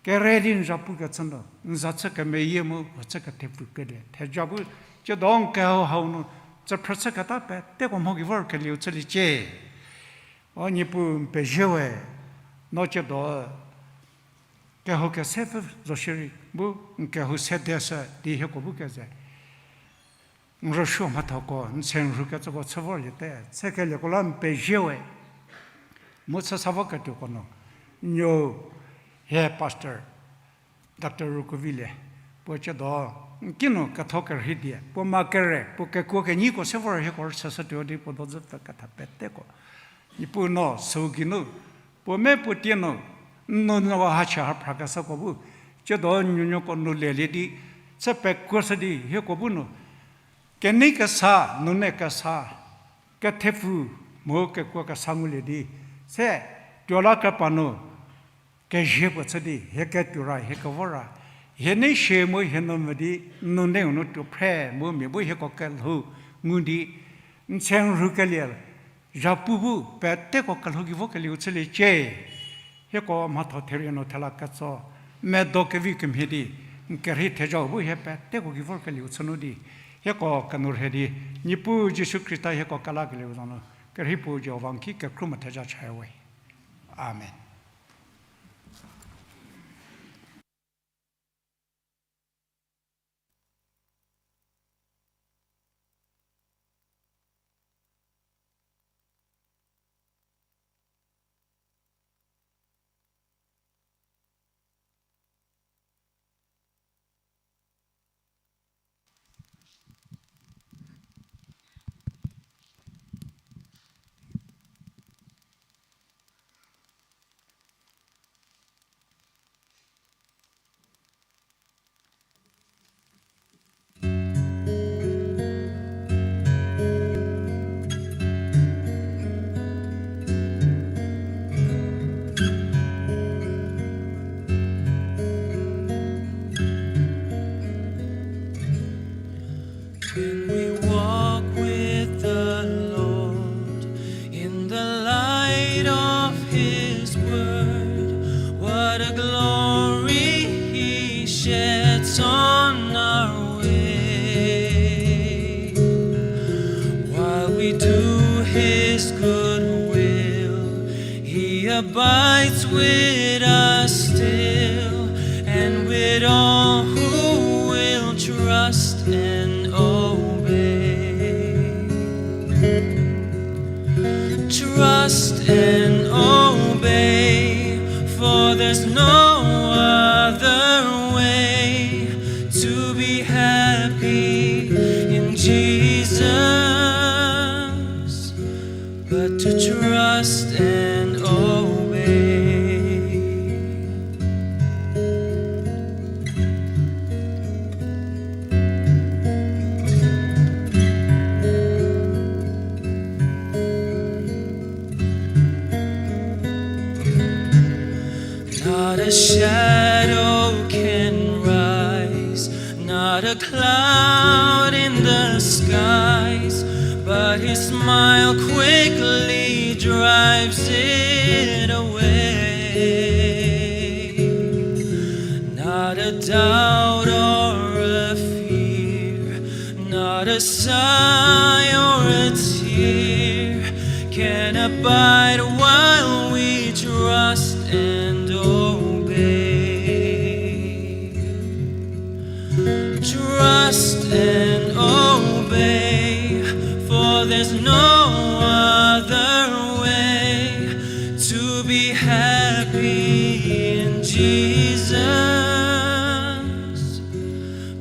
kere di n za pukecü nu, n za chü kemeyie mu, chü kethepfu kelie. Theja bu, tsiedo n kehou hau nu, tsüphrü chüketa peteko mho gei vorkelieu chüliecie. O Niepuu n pezie we, no tsiedo, kehou kese pfü zo shierei, bu n kehou sede shü di hieko bu keze. N rüsuo mhathoko, n se n rhukecüko chü vorliete, chükelieko la n pezie we. Mu chü sa voketuoko nu, n nuo hie Pastor Doctor Rukuvilie, puo tsiedo, n kinu ketho kerhei die, puo ma kere, puo kekuo kenyiko se vor hieko rüchüshütuo di puo dozü pfü ketha peteko. Niepuu no, süu geinu, puo me puo tie nu, n nou nu ha cha ha phrakeshüko bu, tsiedo nuonuoko nu lelie di, chü pekuoshü di hieko bu nu, kenei kesa, nune kesa, kethepfu, mu kekuo kesa ngulie di, se, tuo la kepa nu, kezie puo chü di, hie ketuo ra, hie kevo ra, hie nei shie mu hie nu mvü di, n nuneu nu tuo phre mu mia bu hieko kelhou ngu di, n se n rhukelie, zhapu bu peteko kelhou gei vokelieu chüliecie. Hieko mhatho therie nu thela ketso, medo kevi kemhie di, n kerhei thejau bu hie peteko gei vorkelieu chü nu di, hieko kenu rhe di, Niepuu Jisu Khrista hieko kelakelieu za nu, kerhei puo Jihova n ki kekhruo mu theja chaya we. Amen. When we walk with the Lord in the light of His word, what a glory He sheds on our way. While we do His good will, He abides with us still, and with all who will trust and obey. Trust and obey, for there's no other way to be happy in Jesus but to trust and obey. Not a shadow can rise, not a cloud in the skies, but His smile quickly drives it away. Not a doubt or a fear, not a sigh or a tear can abide while we trust and obey. Trust and obey, for there's no other way to be happy in Jesus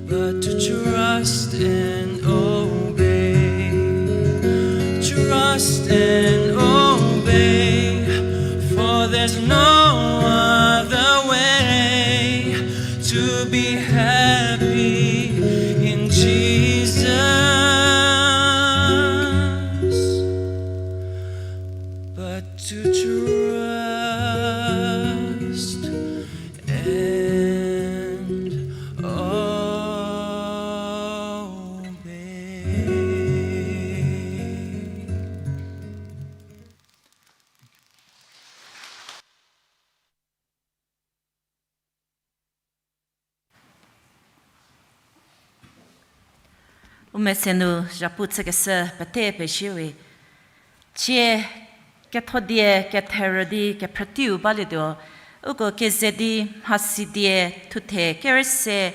but to trust and obey. Trust and obey, for there's no other way to be happy in Jesus but to trust and obey. U mese nu zhapu chükeshü pete pezie we. Cie kethodie ketherü di kephrüteiu balietuo, uko keze di Mhasidie thuthe kerüse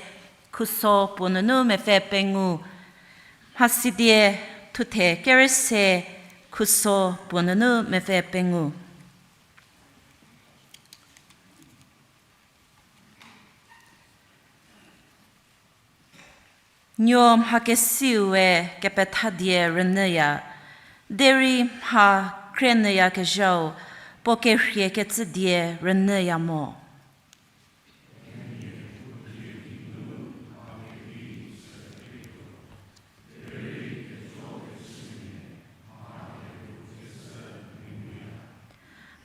khuso puo nunu mepfü pengou. Mhasidie thuthe kerüse khuso puo nunu mepfü pengou. Nuo mhakesiu we kepethadie rünyüya, derei mha krienyüyakezhau puo kerhiekecü die rünyüya mo.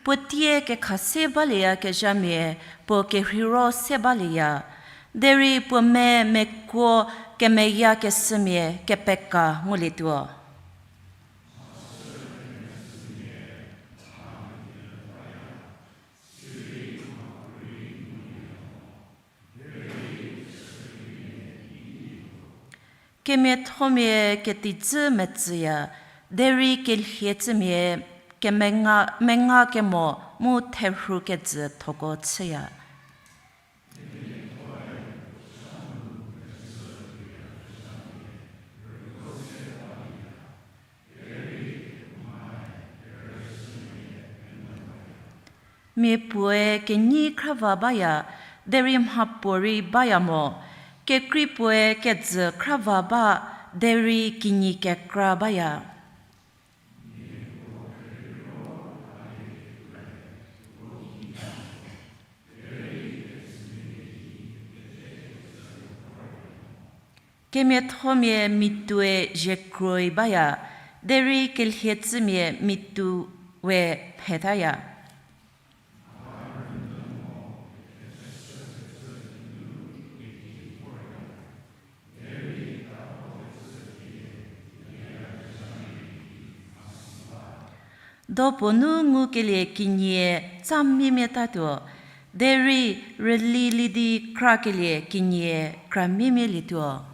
Puo tie kekha se balieyakezhamia puo kerheiro se balieya, derei puo me mekuo kemeyakeshümia kepeka ngulietuo. Kemiathomia ketijü metsüya, derei kelhiecümia kemenga, menga kemo mu therhu kejü thoko chüya. Mia puoe kenyi khrava baya, derei mhapuorei baya mo, kekrei puoe kejü khrava ba, derei kinyi kekra baya. Kemiathomia mituoe ziekroi baya, derei kelhiecümia mitu we phetaya. Dopuo nu ngukelie kinyie tsa miemiatatuo, derei rüli li di krakelie kinyie kra miemialietuo.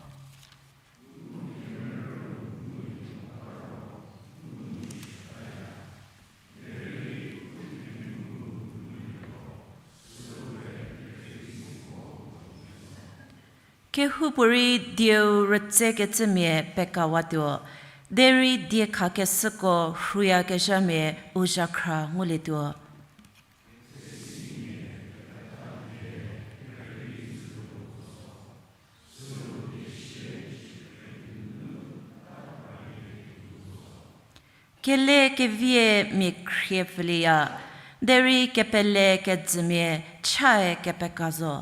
Kehoupuorei dieu rütsekecümia pekawatuo, derei diekhakeshüko rhuyakezhamia u zhakhra ngulietuo. Kele kevie mia khrie pfülieya, derei kepele kejümia chae kepeka zo.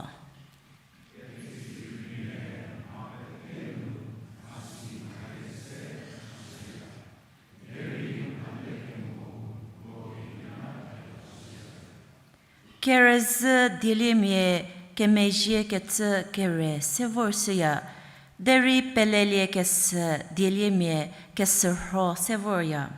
Kerüzhü dieliemia kemezhiekecü kere se vor shüya, derei peleliekeshü dieliemia keshürho se vorya.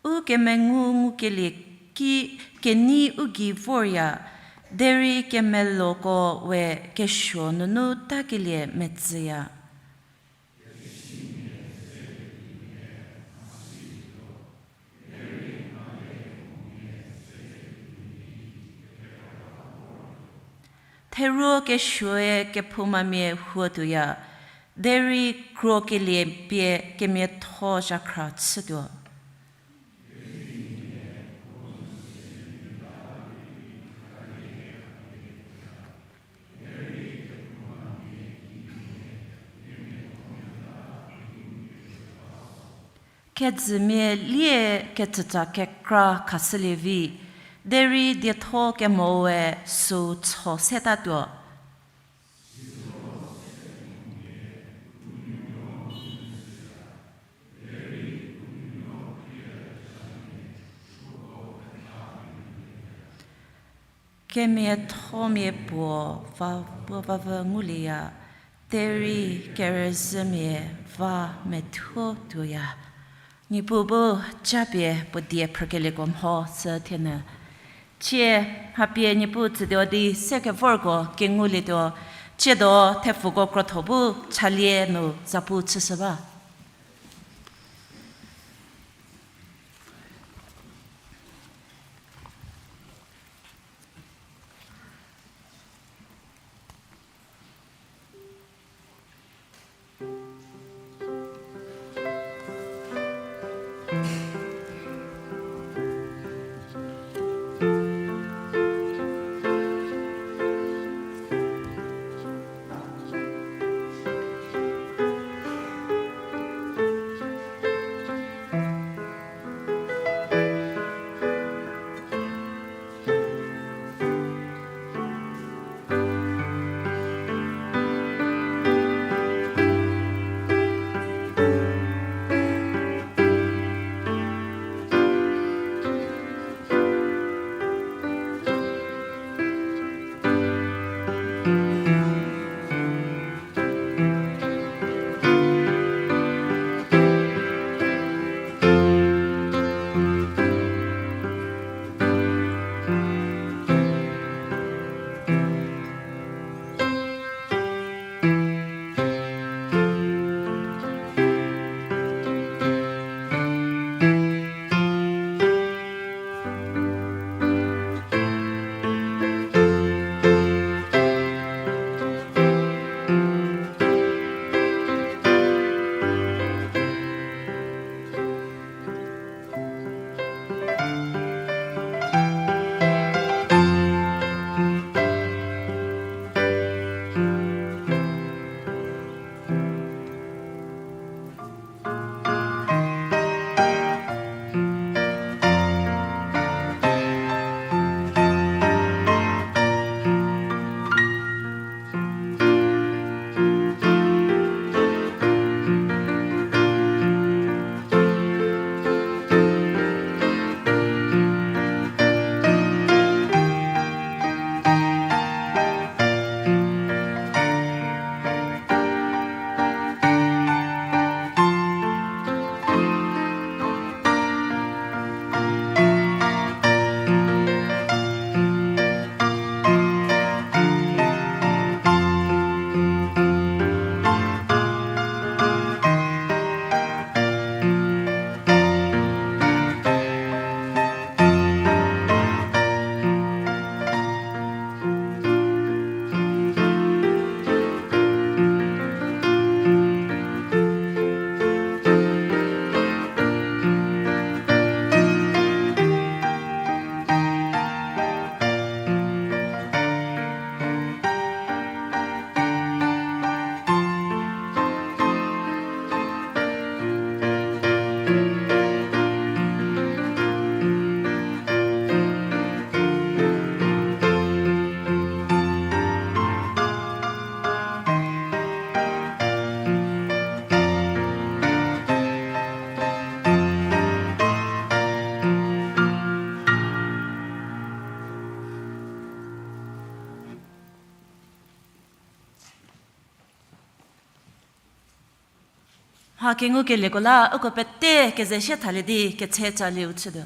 U kemengu ngukelie ki kenei u gei vorya, derei kemeloko we kesuo nunu takelie metsüya. Theruo kesuoe kephoumamia huotuoya, derei krokelie pie kemiatho zhakhra chütuo. Kejümia lie ketsütsa kekra khashülie vi, derei dietho kemoe süu cho setatuo. Kemiathomia puo va, puo vavü ngulieya, derei kerüzhümia va methuo tuoya. Niepuu bu japie puo die phrükelieko mho sü thienyü. Chie mha pie Niepuu tsütuo di sekevorko kengulietuo, chiedo thepfuko krotho bu chalie nu zapu chüshü ba. Mha kengukelieko la uko pete keze shie thalie di ketse tsalieu chütuo.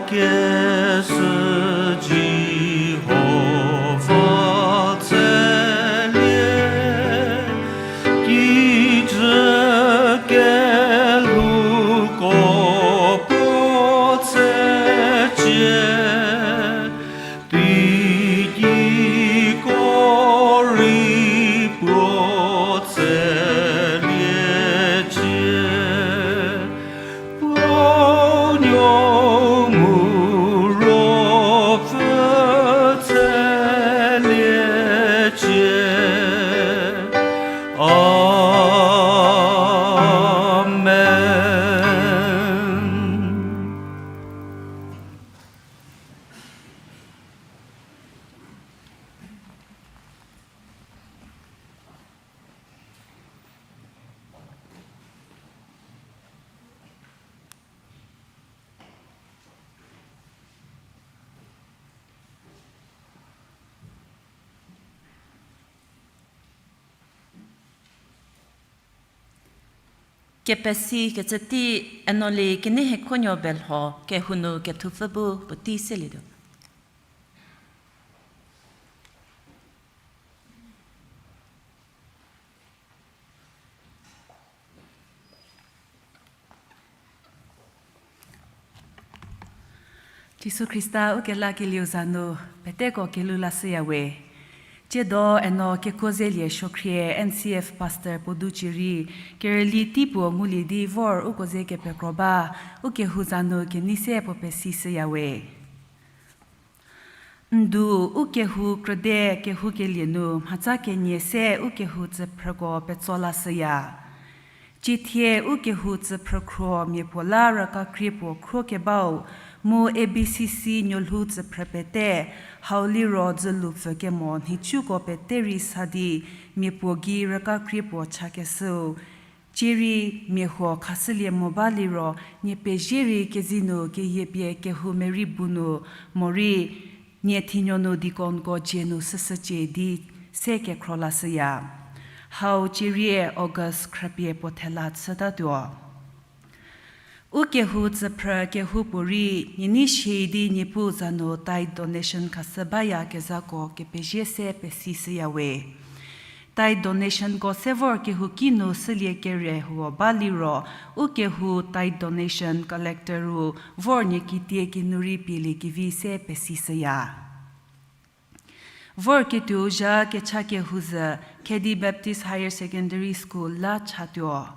Jakeshü Jihova tselie, kijü kelhouko puo tsecie, teigei ko rei puo tseliecie. Puo nuo mu Kepesi kecü tei Enoli Keneihiekhonuo Belho kehou nu kethupfü bu puotei selietuo. Jisu Khrista ukelakelieu za nu peteko kelhou lashüya we. Tsiedo Eno Kekuozelie Suokhrie, N C F Pastor puo du cierei, kerüli tei puo ngulie di vor uko ze kepekro ba, ukehou za nu kenei se puo pesishüya we. Ndu ukehou krüde kehoukelie nu mhatsa kenie se ukehou tsüphrüko petso lashüya. Ciethie ukehou tsüphrü khruo mia puo la rükakrie puo khruo kebau, mu A B C C nuolhou tsüphrü pete, hau liro dzülupfü kemo nhicuko pete rei sa di mia puo gei rükakrie puo chakeshüu. Cierei mia huo khashülie mo ba liro, nie pezie rei kezei nu keyiepie kehou merei bu nu, morei nie thinuo nu deaconko dzie nu süshücie di se kekhro lashüya. Hau cierie August khrüpie puo thela chütatuo. Ukehou tsüphrü kehoupuorei, nie nei shie di Niepuu za nu tithe donation khashü bayakezhako kepezie se pesishüya we. Tithe donationko se vor kehouki nu shülie kere huo ba liro, ukehou tithe donation collector-u vor nie kitie kinu rei pielie kevi se pesishüya. Vorketuou zha kecha kehou zhü Khedi Baptist Higher Secondary School la chatuo.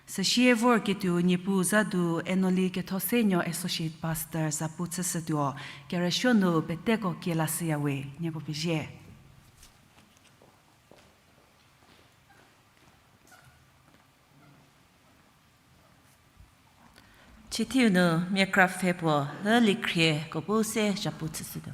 Süsie vorketuou Niepuu za du Enoli Kethosenuo Associate Pastor zapu chüshütuo, kerüsuo nu peteko kie lashüya we, nieko pezie. Chithiu nu mia kra pfhe puo lü likhrieko bu se zhapu chüshütuo.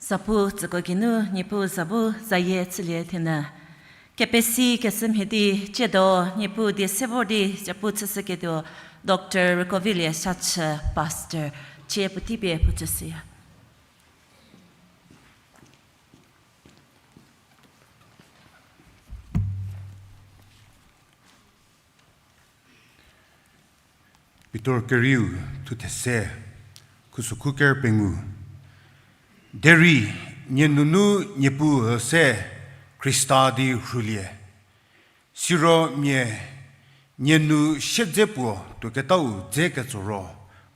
Zapu tsüko geinu Niepuu za bu zayie chülie thenyü. Kepesi keshü mhie di tsiedo Niepuu die se vor di zapu chüshüketuo Doctor Rükovilie Shachü, Pastor, cie puotei pie puo chüshüya. Pitor kerieu thu these, khusükhu ker pengou. Derei nie nunu Niepuu üse Khrista di rhulie. Siro mia nie nu siedze puo tuoketau dze ketso ro,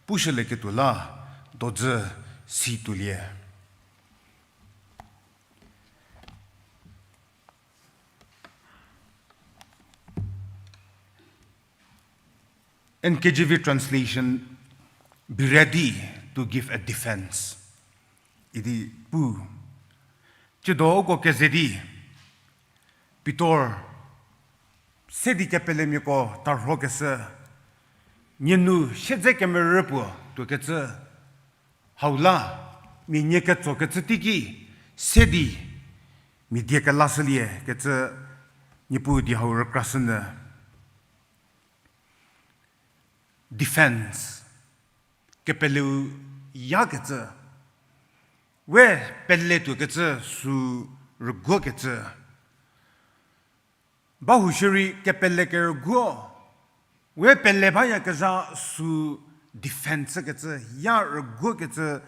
pushülieketuo la dozü si tuolie. N K J V translation, Be ready to give a defense, idi pu. Tsiedo uko keze di, Pitor se di kepelemiako tarhokeshü, nie nu siedze kemerü puo tuokecü, hau la, mia nie ketsokecü teiki, se di, mia die kelashülie kecü, Niepuu die hau rükrashünyü. Defense, kepeleu yakecü, we pele tuokecü sü rüguokecü. Bahou shierei kepele kerüguo, we pele bayakezha sü defense kecü, ya rüguokecü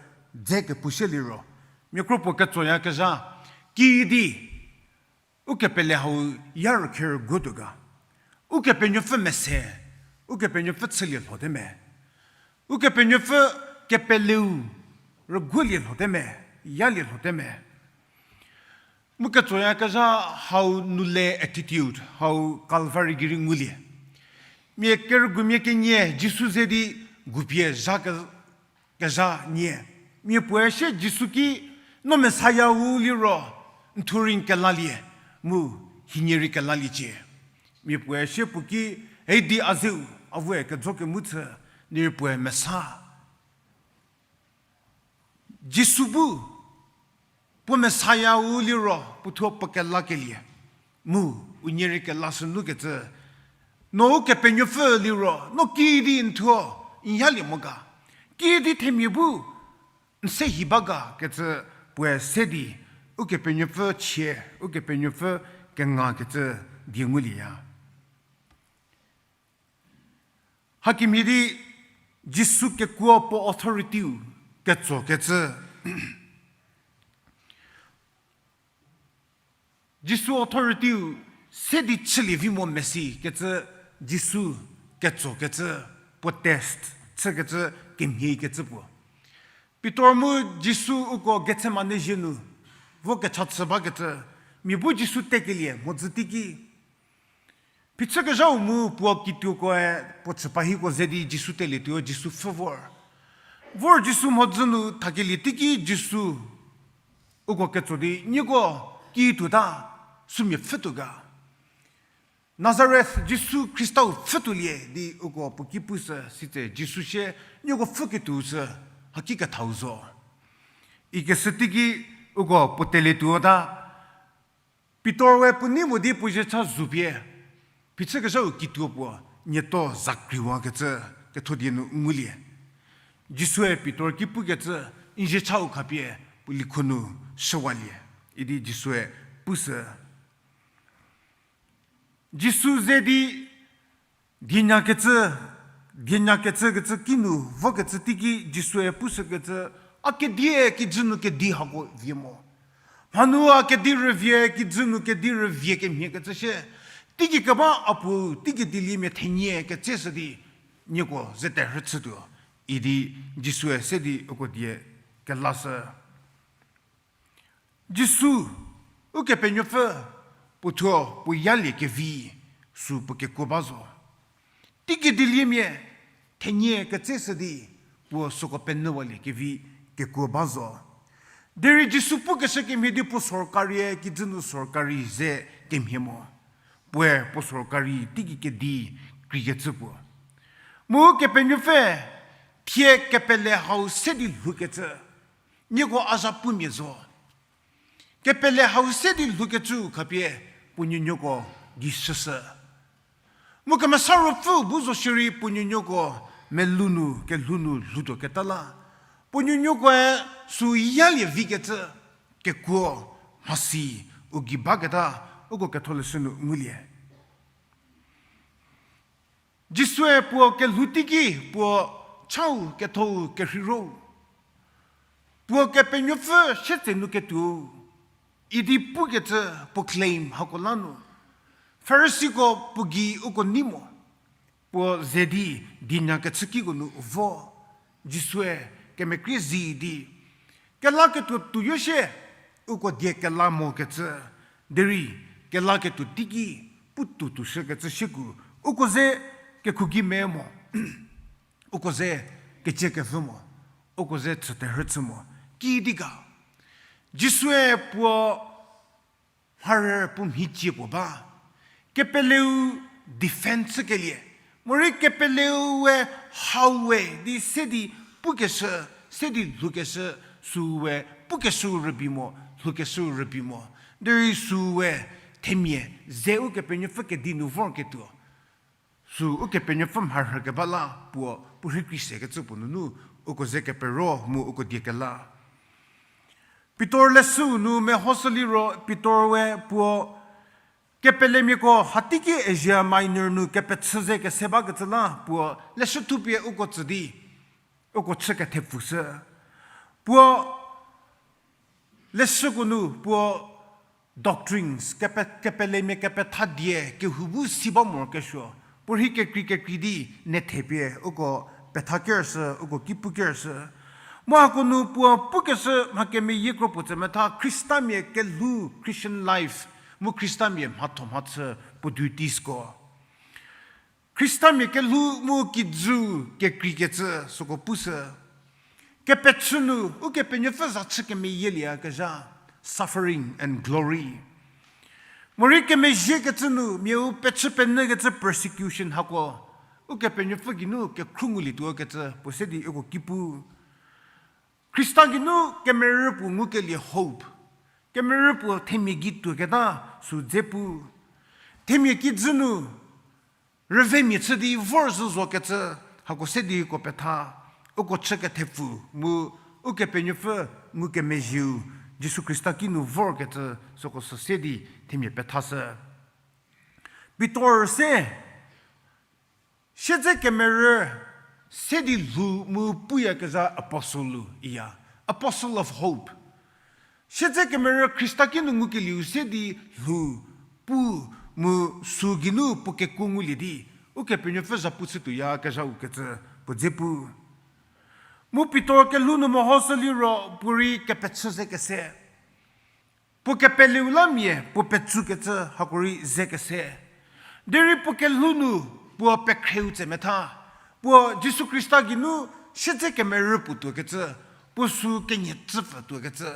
dze kepushü liro, mia kro puo ketsoyakezha, kiüdi ukepele hau ya rükhe rüguotuo ga. Ukepenuopfü mese, Ukepenuopfü chülie lhote me. Ukepenuopfü kepeleu rüguolie lhote me, yalie lhote me. Mu ketsoyakezha hau nu le attitude, hau Calvary gei rei ngulie. Mia kerügumia kenie Jisu ze di gupie zha ke-, kezha nie. Mia puoe sie Jisu ki, no Messiah-u liro, n thuo rei n kelalie, mu hienie rei kelaliecie. Mia puoe sie puo ki, ei di a zeu, a vue kejo kemu chü, derei puoe mesa. Jisu bu, puo Messiah-u liro, puo thuo puo kelakelie. Mu, unie rei kelashü nukecü. No Ukepenuopfü liro, no kiüdi n thuo, n yalie mo ga. Kiüdi themia bu, n se hi ba ga kecü puoe se di, Ukepenuopfü chie, Ukepenuopfü kengakecü die ngulieya. Hakemhie di Jisu kekuo puo authority-u ketsokecü. Jisu authority-u se di chülie vi mo mesi kecü Jisu ketsokecü puo test chükecü kemhiekecü puo. Pitor mu Jisu uko Gethsemane zhie nu vo kecha chü bakecü, mia bu Jisu tekelie mhodzü teiki phichükezhau mu puo kituokoe puo chüpahiko ze di Jisu telietuo Jisu pfhü vor. Vor Jisu mhodzü nu thakelie teiki Jisu uko ketso di, nieko ki tuota, sümia pfhütuo ga. Nazareth Jisu Khristau pfhütuolie di uko puo ki pushü sitse Jisu sie, nieko pfhüketuo sü haki kethau zo. Ikeshü teiki uko puo telietuota, Pitor we puo nei mo di puo zhiecha zupie, phichükezhau kituo puo, nieto zakriwakecü ketho die nu ngulie. Jisue Pitor ki pukecü, n zhiechau khapie puo likho nu shüwalie, idi Jisue pushü. Jisu ze di dienyakecü, dienyakecü kecü kinu vokecü teiki Jisue pushükecü, a kedie kijü nu kedi hako vie mo. Mhanu a kedi rüvie kijü nu kedi rüvie kemhiekecü shie, teiki keba a puo, teiki dieliemia thenie ketseshü di, nieko ze terhü chütuo, idi Jisue se di uko die kelashü. Jisu, Ukepenuopfü, puo thuo puo yalie kevi, sü puo kekuo ba zo. Teiki dieliemia thenie ketseshü di, puo süko penyüwalie kevi kekuo ba zo. Derei Jisu pukeshü kemhie di puo sorkarie kijü nu sorkari ze kemhie mo. Puoe puo sorkari teiki kedi kreikecü puo. Mu Kepenuopfü, thie kepele hau se di lhoukecü, nieko a zha pumia zo. Kepele hau se di lhoukecü khapie puo nuonuoko gei shüshü. Mu Kemesa Ruopfü bu zo shierei puo nuonuoko melou nu, kelhou nu lhoutuoketa la. Puo nuonuokoe sü yalie vikecü kekuo mhasi u gei baketa uko ketholeshü nu ngulie. Jisue puo kelhou teiki puo chau kethou kerheiro, puo Kepenuopfü sietse nu ketuo, idi pukecü puo claim hako la nu, Farisiko puo gei uko nei mo, puo ze di dinyakechükiko nu vo, Jisue kemekrie zi di, kelaketuo tuoyo shie, uko die kela mokecü, derei kelaketuo teiki pu tuo tuoshükecü shieku, uko ze kekhuki me mo, uko ze kecie kevü mo, uko ze chüterhü chü mo, kidi ga. Jisue puo mharü puo mhicie puo ba, kepeleu defend chükelie, morei kepeleu we hau we di se di pukeshü, se di lhoukeshü, sü we pukeshü rübei mo, lhoukeshü rübei mo, derei sü we themia ze Ukepenuopfü kedi nu vorketuo, sü Ukepenuopfü mharhükeba la puo puo rhei kri sekecü puo nunu uko ze kepero mu uko die kela. Pitor leshüu nu mehoshü liro Pitor we puo kepelemiako hateiki Asia Minor nu kepechü ze kese bakecü la puo leshü thupie uko tsü di, uko chü kethepfushü. Puo leshüko nu puo doctrines, kepe-, kepelemia kepetha die kehou bu si ba morokesuo, puo rhei kekrei kekrei di nethepie uko petha kershü, uko ki pu kershü. Mu hako nu puo pukeshü mha kemeyie kro puo tse metha Khristamia kelhou, Christian life, mu Khristamia mhatho mhachü puo duties ko. Khristamia kelhou mu kijü kekreikecü süko pushü. Kepechü nu Ukepenuopfü za chü kemeyielieyakezha, suffering and glory. Morei kemezhiekecü nu mia u pechü penyükecü persecution hako, Ukepenuopfü geinu kekhruo ngulietuokecü puo se di uko ki pu. Khrista geinu kemerü puo ngukelie hope. Kemerü puo themia gei tuoketa sü dze pu. Themia kijü nu rüvemia chü di vor zhü zokecü, hako se di uko petha, uko chü kethepfu mu Ukepenuopfü ngukemezhieu Jisu Khrista kinu vorkecü süko sü se di themia pethashü. Pitor se siedze kemerü se di lhou mu puyakezha apostle-u iya, apostle of hope. Siedze kemerü Khrista kinu ngukelieu se di lhou pu mu sü geinu puo kekuo ngulie di, Ukepenuopfü zhapu chütuoyakezhau kecü puo dze pu. Mu Pitor kelhou nu mehoshü liro puorei kepechü ze kese. Puo kepeleu la mia puo petsukecü hako rei ze kese. Derei puo kelhou nu puo pekhreu tse metha, puo Jisu Khrista geinu siedze kemerü puo tuokecü, puo sü kenyie chüpfü tuokecü,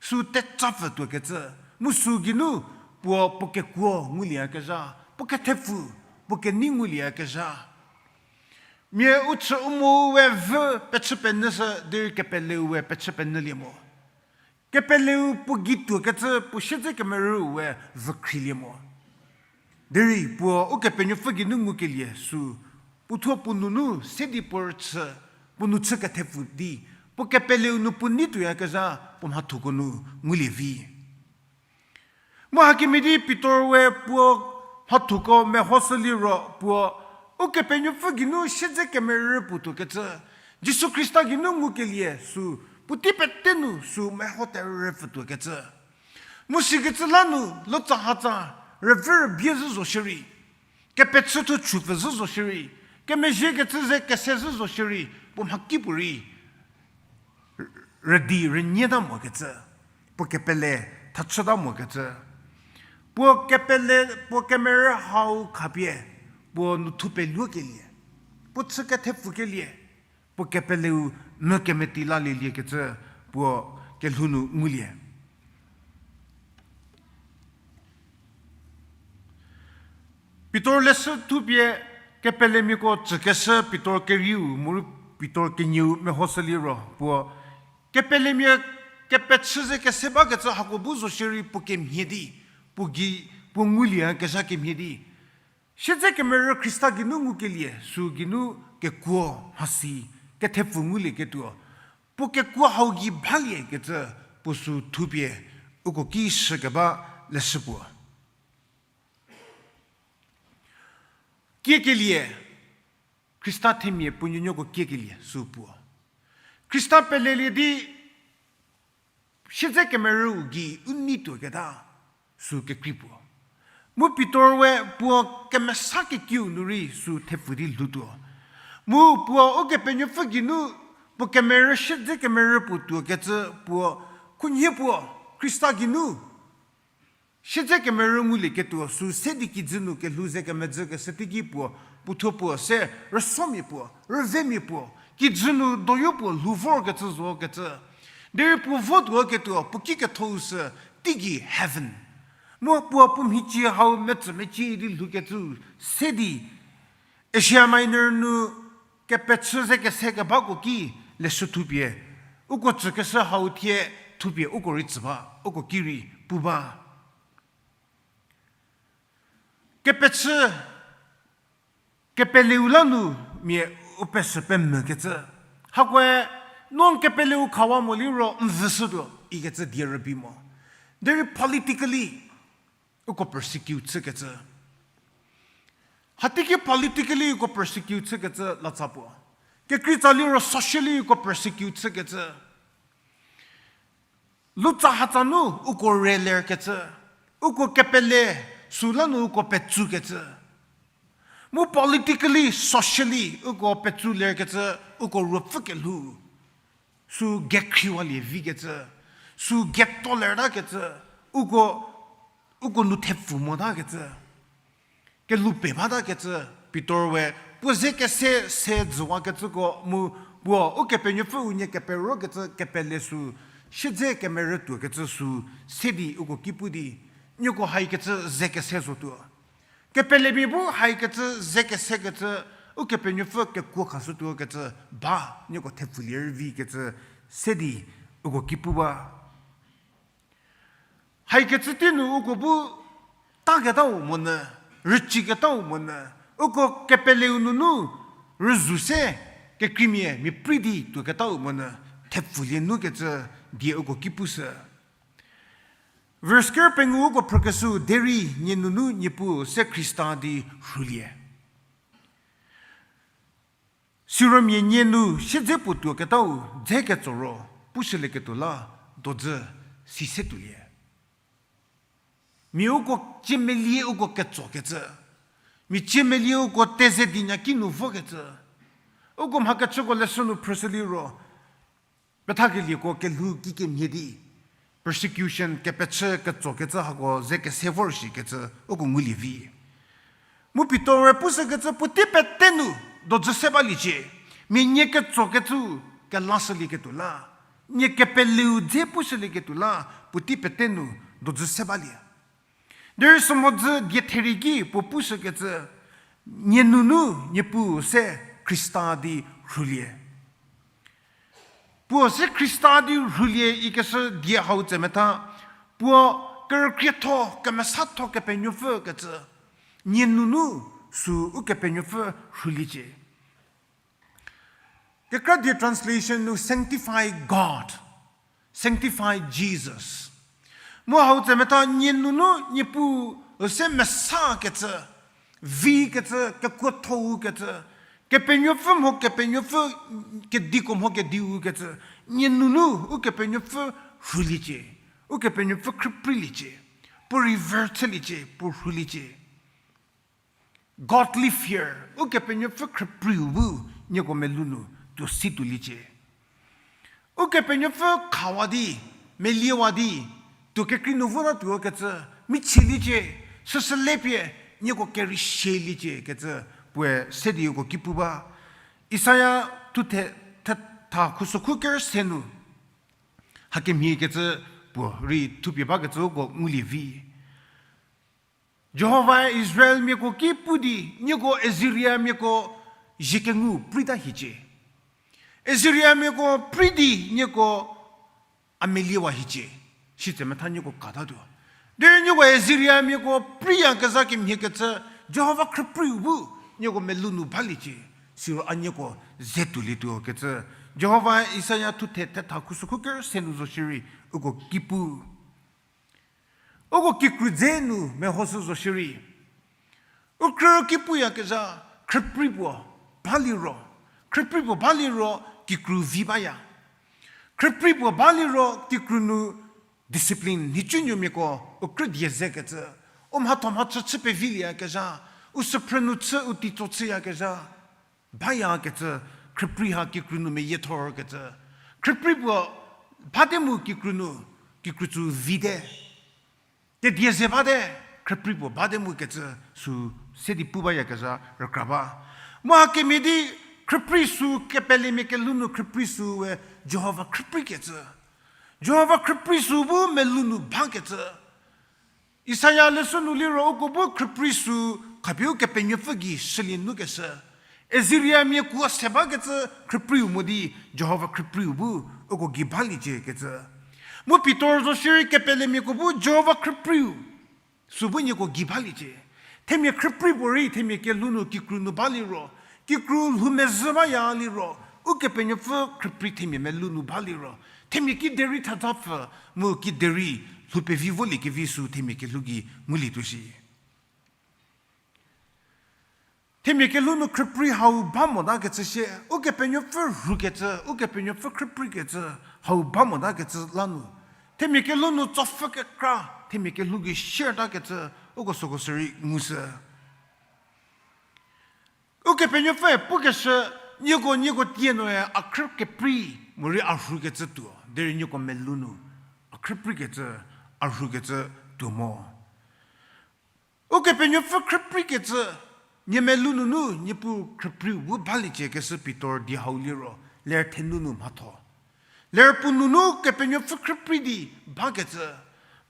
sü tecapfü tuokecü, mu sü geinu puo puo kekuo ngulieyakezha, puo kethepfu, puo kenei ngulieyakezha. Mia u chü u mo we vü pechü penyüshü derei kepeleu we pechü penyülie mo. Kepeleu puo gei tuokecü puo siedze kemerü we vükhrilie mo. Derei puo Ukepenuopfü geinu ngukelie sü, puothuo puo nunu se di puo rüchü, puo nu chü kethepfu di, puo kepeleu nu puo nei tuoyakezha puo mhathoko nu ngulie vi. Mu hakemhie di Pitor we puo mhathoko mehoshü liro puo Ukepenuopfü geinu siedze kemerü puo tuokecü, Jisu Khrista geinu ngukelie sü, puotei pete nu sü meho terüpfü tuokecü. Mu sikecü la nu lotsahatsa rüvü rübie zhü zo shierei, kepechüthu chupfü zhü zo shierei, kemezhiekecü ze kese zhü zo shierei, puo mhakipuorei rüdi rünyieta mokecü, puo kepele thachüta mokecü, puo kepele, puo kemerü hau khapie, puo nu thu peluokelie, puo chü kethepfukelie, puo kepeleu mü kemeti lalielie kecü puo kelhou nu ngulie. Pitor leshü thupie kepelemiako tsükeshü Pitor kerieu mu Pitor kenieu mehoshü liro puo, kepelemia Kepechü ze kese bakecü hako bu zo shierei puo kemhie di, puo gei, puo ngulie kezha kemhie di. Siedzekemerü Khrista geinu ngukelie, sü geinu kekuo mhasi, kethepfu ngulieketuo. Puo kekuo hau gei baliekecü, puo sü thupie, uko ki shükeba leshü puo. Kiekelie, Khrista themia puo nuonuoko kiekelie sü puo. Khrista pelelie di, siedzekemerüu gei u nei tuoketa, sü kekrei puo. Mu Pitor we puo kemesa kekiu nu rei sü thepfu di lhoutuo. Mu puo Ukepenuopfü geinu, puo kemerü siedzekemerü puo tuokecü puo, khunhie puo, Khrista geinu siedzekemerü ngulieketuo sü se di kijü nu kelhou ze kemedzükeshü teiki puo, puothuo puo se rüsomia puo, rüvemia puo, kijü nu doyo puo lhou vorkecü zokecü. Derei puo votuoketuo puo ki kethou sü teigei heaven. Mu puo puo mhicie hau metsümecie di lhoukecü se di Asia Minor nu kepechü ze kese kebako ki leshü thupie, uko tsükeshü hau thie thupie uko rei tsü ba, uko ki rei pu ba. Kepechü, kepeleu la nu mia u pesü pemvükecü. Hakoe, no n kepeleu khawa mo liro n vüshütuo ikecü die rübei mo. Derei politically, uko persecute chükecü. Hateiki politically uko persecute chükecü latsa puo. Kekreitsa liro socially uko persecute chükecü. Lutsa hatsa nu uko re lerkecü. Uko kepele süla nu uko petsukecü. Mu politically, socially uko petsu lerkecü, uko ruopfü kelhou sü gekhriwalie vikecü, sü geto lertakecü, uko, uko nu thepfu motakecü, kelhou pie batakecü, Pitor we puo ze kese se dzüwakecüko mu puo Ukepenuopfü unie keperokecü kepele sü, siedze kemerü tuokecü sü, se di uko ki pu di, nieko haikecü ze kese zotuo. Kepelemia bu haikecü ze kesekecü, Ukepenuopfü kekuo khashütuokecü ba, nieko thepfulie rüvikecü, se di uko ki pu ba. Haikecü tei nu uko bu taketau monyü, rüciketau monyü, uko kepeleu nunu rüzhou se kekreimia mia prei di tuoketau monyü, thepfulie nukecü die uko ki pushü. Verse ker pengou uko phrükeshü derei nie nunu Niepuu se Khrista di rhulie. Siro mia nie nu siedze puo tuoketau dze ketso ro pushülieketuo la dojü si se tuolie. Mia uko ciemelie uko ketsokecü. Mia ciemelie uko teze di nyaki nu vokecü. Uko mhakechüko leshü nu phrüshü liro, pethakelieko kelhou kikemhie di, persecution, kepechü ketsokecü hako ze kese vor shikecü uko ngulie vi. Mu Pitor-e pushükecü puotei pete nu dojü se baliecie, mia nie ketsokecü kelashülieketuo la, nie kepeleu dze pushülieketuo la, puotei pete nu dojü se balie. Derei sümhodzü die therei ki puo pushükecü, nie nunu Niepuu se Khrista di rhulie. Puo se Khrista di rhulie ikeshü die hau tsemetha, puo kerükrietho, kemesatho Kepenuopfü kecü, nie nunu sü Ukepenuopfü rhuliecie. Kekra die translation nu sanctify God, sanctify Jesus. Mu hau tsemetha nie nunu Niepuu se mesakecü, vikecü, kekuothou kecü, Kepenuopfü mho Kepenuopfü, kediko mho kediu kecü, nie nunu Ukepenuopfü rhuliecie, Ukepenuopfü khrüpreiliecie, puo revere chüliecie, puo rhuliecie. Godly fear, Ukepenuopfü khrüpreiu bu nieko melou nu tuo si tuoliecie. Ukepenuopfü khawa di, meliewa di, tuo kekrei nu votatuo kecü, michieliecie, süsü lepie, nieko kerei sieliecie kecü, puoe se di uko ki pu ba. Isaia thuthe, thetha khusokhu ker se nu, hakemhie kecü puo rei thupie bakecü uko ngulie vi. Jihovae Israelmiako ki pu di, nieko Assyriamiako zhie kengu preita hiecie. Assyriamiako prei di nieko A meliewa hiecie, sitse metha nieko katatuo. Derei nieko Assyriamiako priyakezha kemhie kecü, Jihova khrüpriu bu nieko melou nu baliecie, siro a nieko ze tuolietuo kecü. Jihova Isaia thuthe thetha khusokhu ker se nu zo shierei, uko ki pu. Uko kikru dze nu mehoshü zo shierei, u krü ki puyakezha, khrüpri puo baliro, khrüpri puo baliro kikru vi baya. Khrüpri puo baliro kikru nu discipline nhicunuomiako u krü die zekecü, u mhatho mhachü chü pevilieyakezha, u süphrü nu chü u teitso chüyakezha bayakecü, khrüpri ha kikru nu meyiethorkecü. Khrüpri puo bate mu kikru nu, kikru tsü vite. Kedie ze bate, khrüpri puo bate mu kecü sü se di pu bayakezha rükra ba. Mu hakemhie di khrüpri sü, kepelemia kelhou nu khrüpri sü we Jihova khrüprikecü. Jihova khrüpri sü bu melou nu bakecü. Isaia leshü nu liro uko bu khrüpri sü khapie Ukepenuopfü gei shülie nukeshü. Assyriamia kuo se bakecü khrüpriu mo di Jihova khrüpriu bu uko gei baliecie kecü. Mu Pitor zo shierei kepelemiako bu Jihova khrüpriu sü bu nieko gei baliecie. Themia khrüpri puorei themia kelhou nu kikru nu baliro, kikru lhou mezhü baya liro, Ukepenuopfü khrüpri themia melou nu baliro, themia kiderei thazapfü mu kiderei lhou pevi voliekevi sü themia kelhou gei ngulietuo shi. Themia kelhou nu khrüpri hau ba motakecü sie, Ukepenuopfü rhukecü, Ukepenuopfü khrüprikecü hau ba motakecü la nu, themia kelhou nu tsopfü kekra, themia kelhou gei shiertakecü, uko süko sürei ngushü. Ukepenuopfüe pukeshü, nieko, nieko tie noe a khrü keprei morei a rhukecü tuo, derei nieko melou nu a khrüprikecü, a rhukecü tuo mo. Ukepenuopfü khrüprikecü, nie melou nunu Niepuu khrüpriu bu baliecie kecü Pitor die hau liro, ler thenu nu mhatho. Ler puo nunu Kepenuopfü khrüpri di bakecü,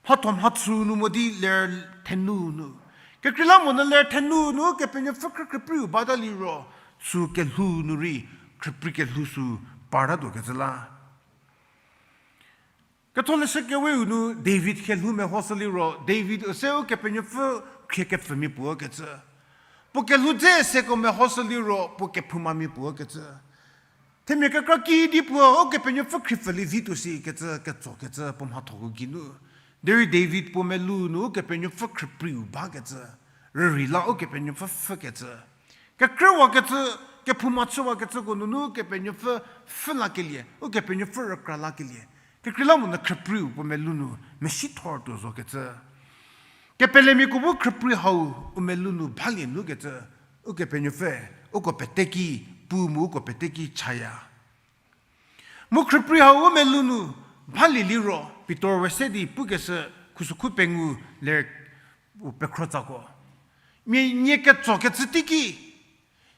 mhatho mhachü nu mo di ler thenu nu. Kekreilamonyü ler thenu nu Kepenuopfü khrü khrüpriu bata liro, sü kelhou nu rei khrüpri kelhou sü partatuokecü la. Ketholeshü Keweu nu David kelhou mehoshü liro, David üse Ukepenuopfü khrie kepfümia puo kecü. Puo kelhou dze seko mehoshü liro, puo kephoumamia puo kecü. Themia kekra kidi puo Ukepenuopfü khriepfülie vituo shi kecü, ketsokecü puo mhathoko geinu. Derei David puo melou nu Ukepenuopfü khrüpriu bakecü. Rürei la Ukepenuopfü pfhükecü. Kekrüwakecü, kephouma chüwakecüko nunu Kepenuopfü pfhü lakelie, Ukepenuopfü rükra lakelie. Kekreilamonyü khrüpriu puo melou nu mesithor tuo zokecü. Kepelemiako bu khrüpri hau u melou nu balie nukecü, Ukepenuopfü, uko pete ki pu mu uko pete ki chaya. Mu khrüpri hau u melou nu balie liro, Pitor we se di pukeshü khusokhu pengou ler u pekhro tsako. Mia nie ketsokecü teiki,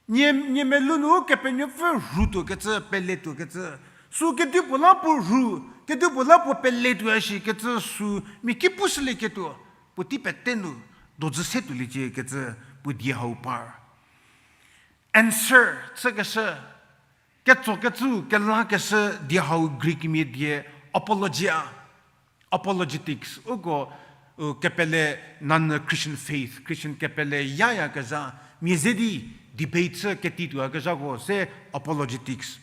nie, nie melou nu Kepenuopfü rhutuokecü, peletuokecü. Sü kedipuo la puo rhu, kedipuo la puo peletuo shi kecü sü mia ki pushülieketuo, puotei pete nu dojü se tuoliecie kecü puo die hau par. Answer chükeshü, ketsokecü, kelakeshü die hau Greek mia die apologia, apologetics, uko, u, kepele nanyü Christian faith, Christian kepele yayakezha, mia ze di debate chü ketei tuoyakezhako se apologetics.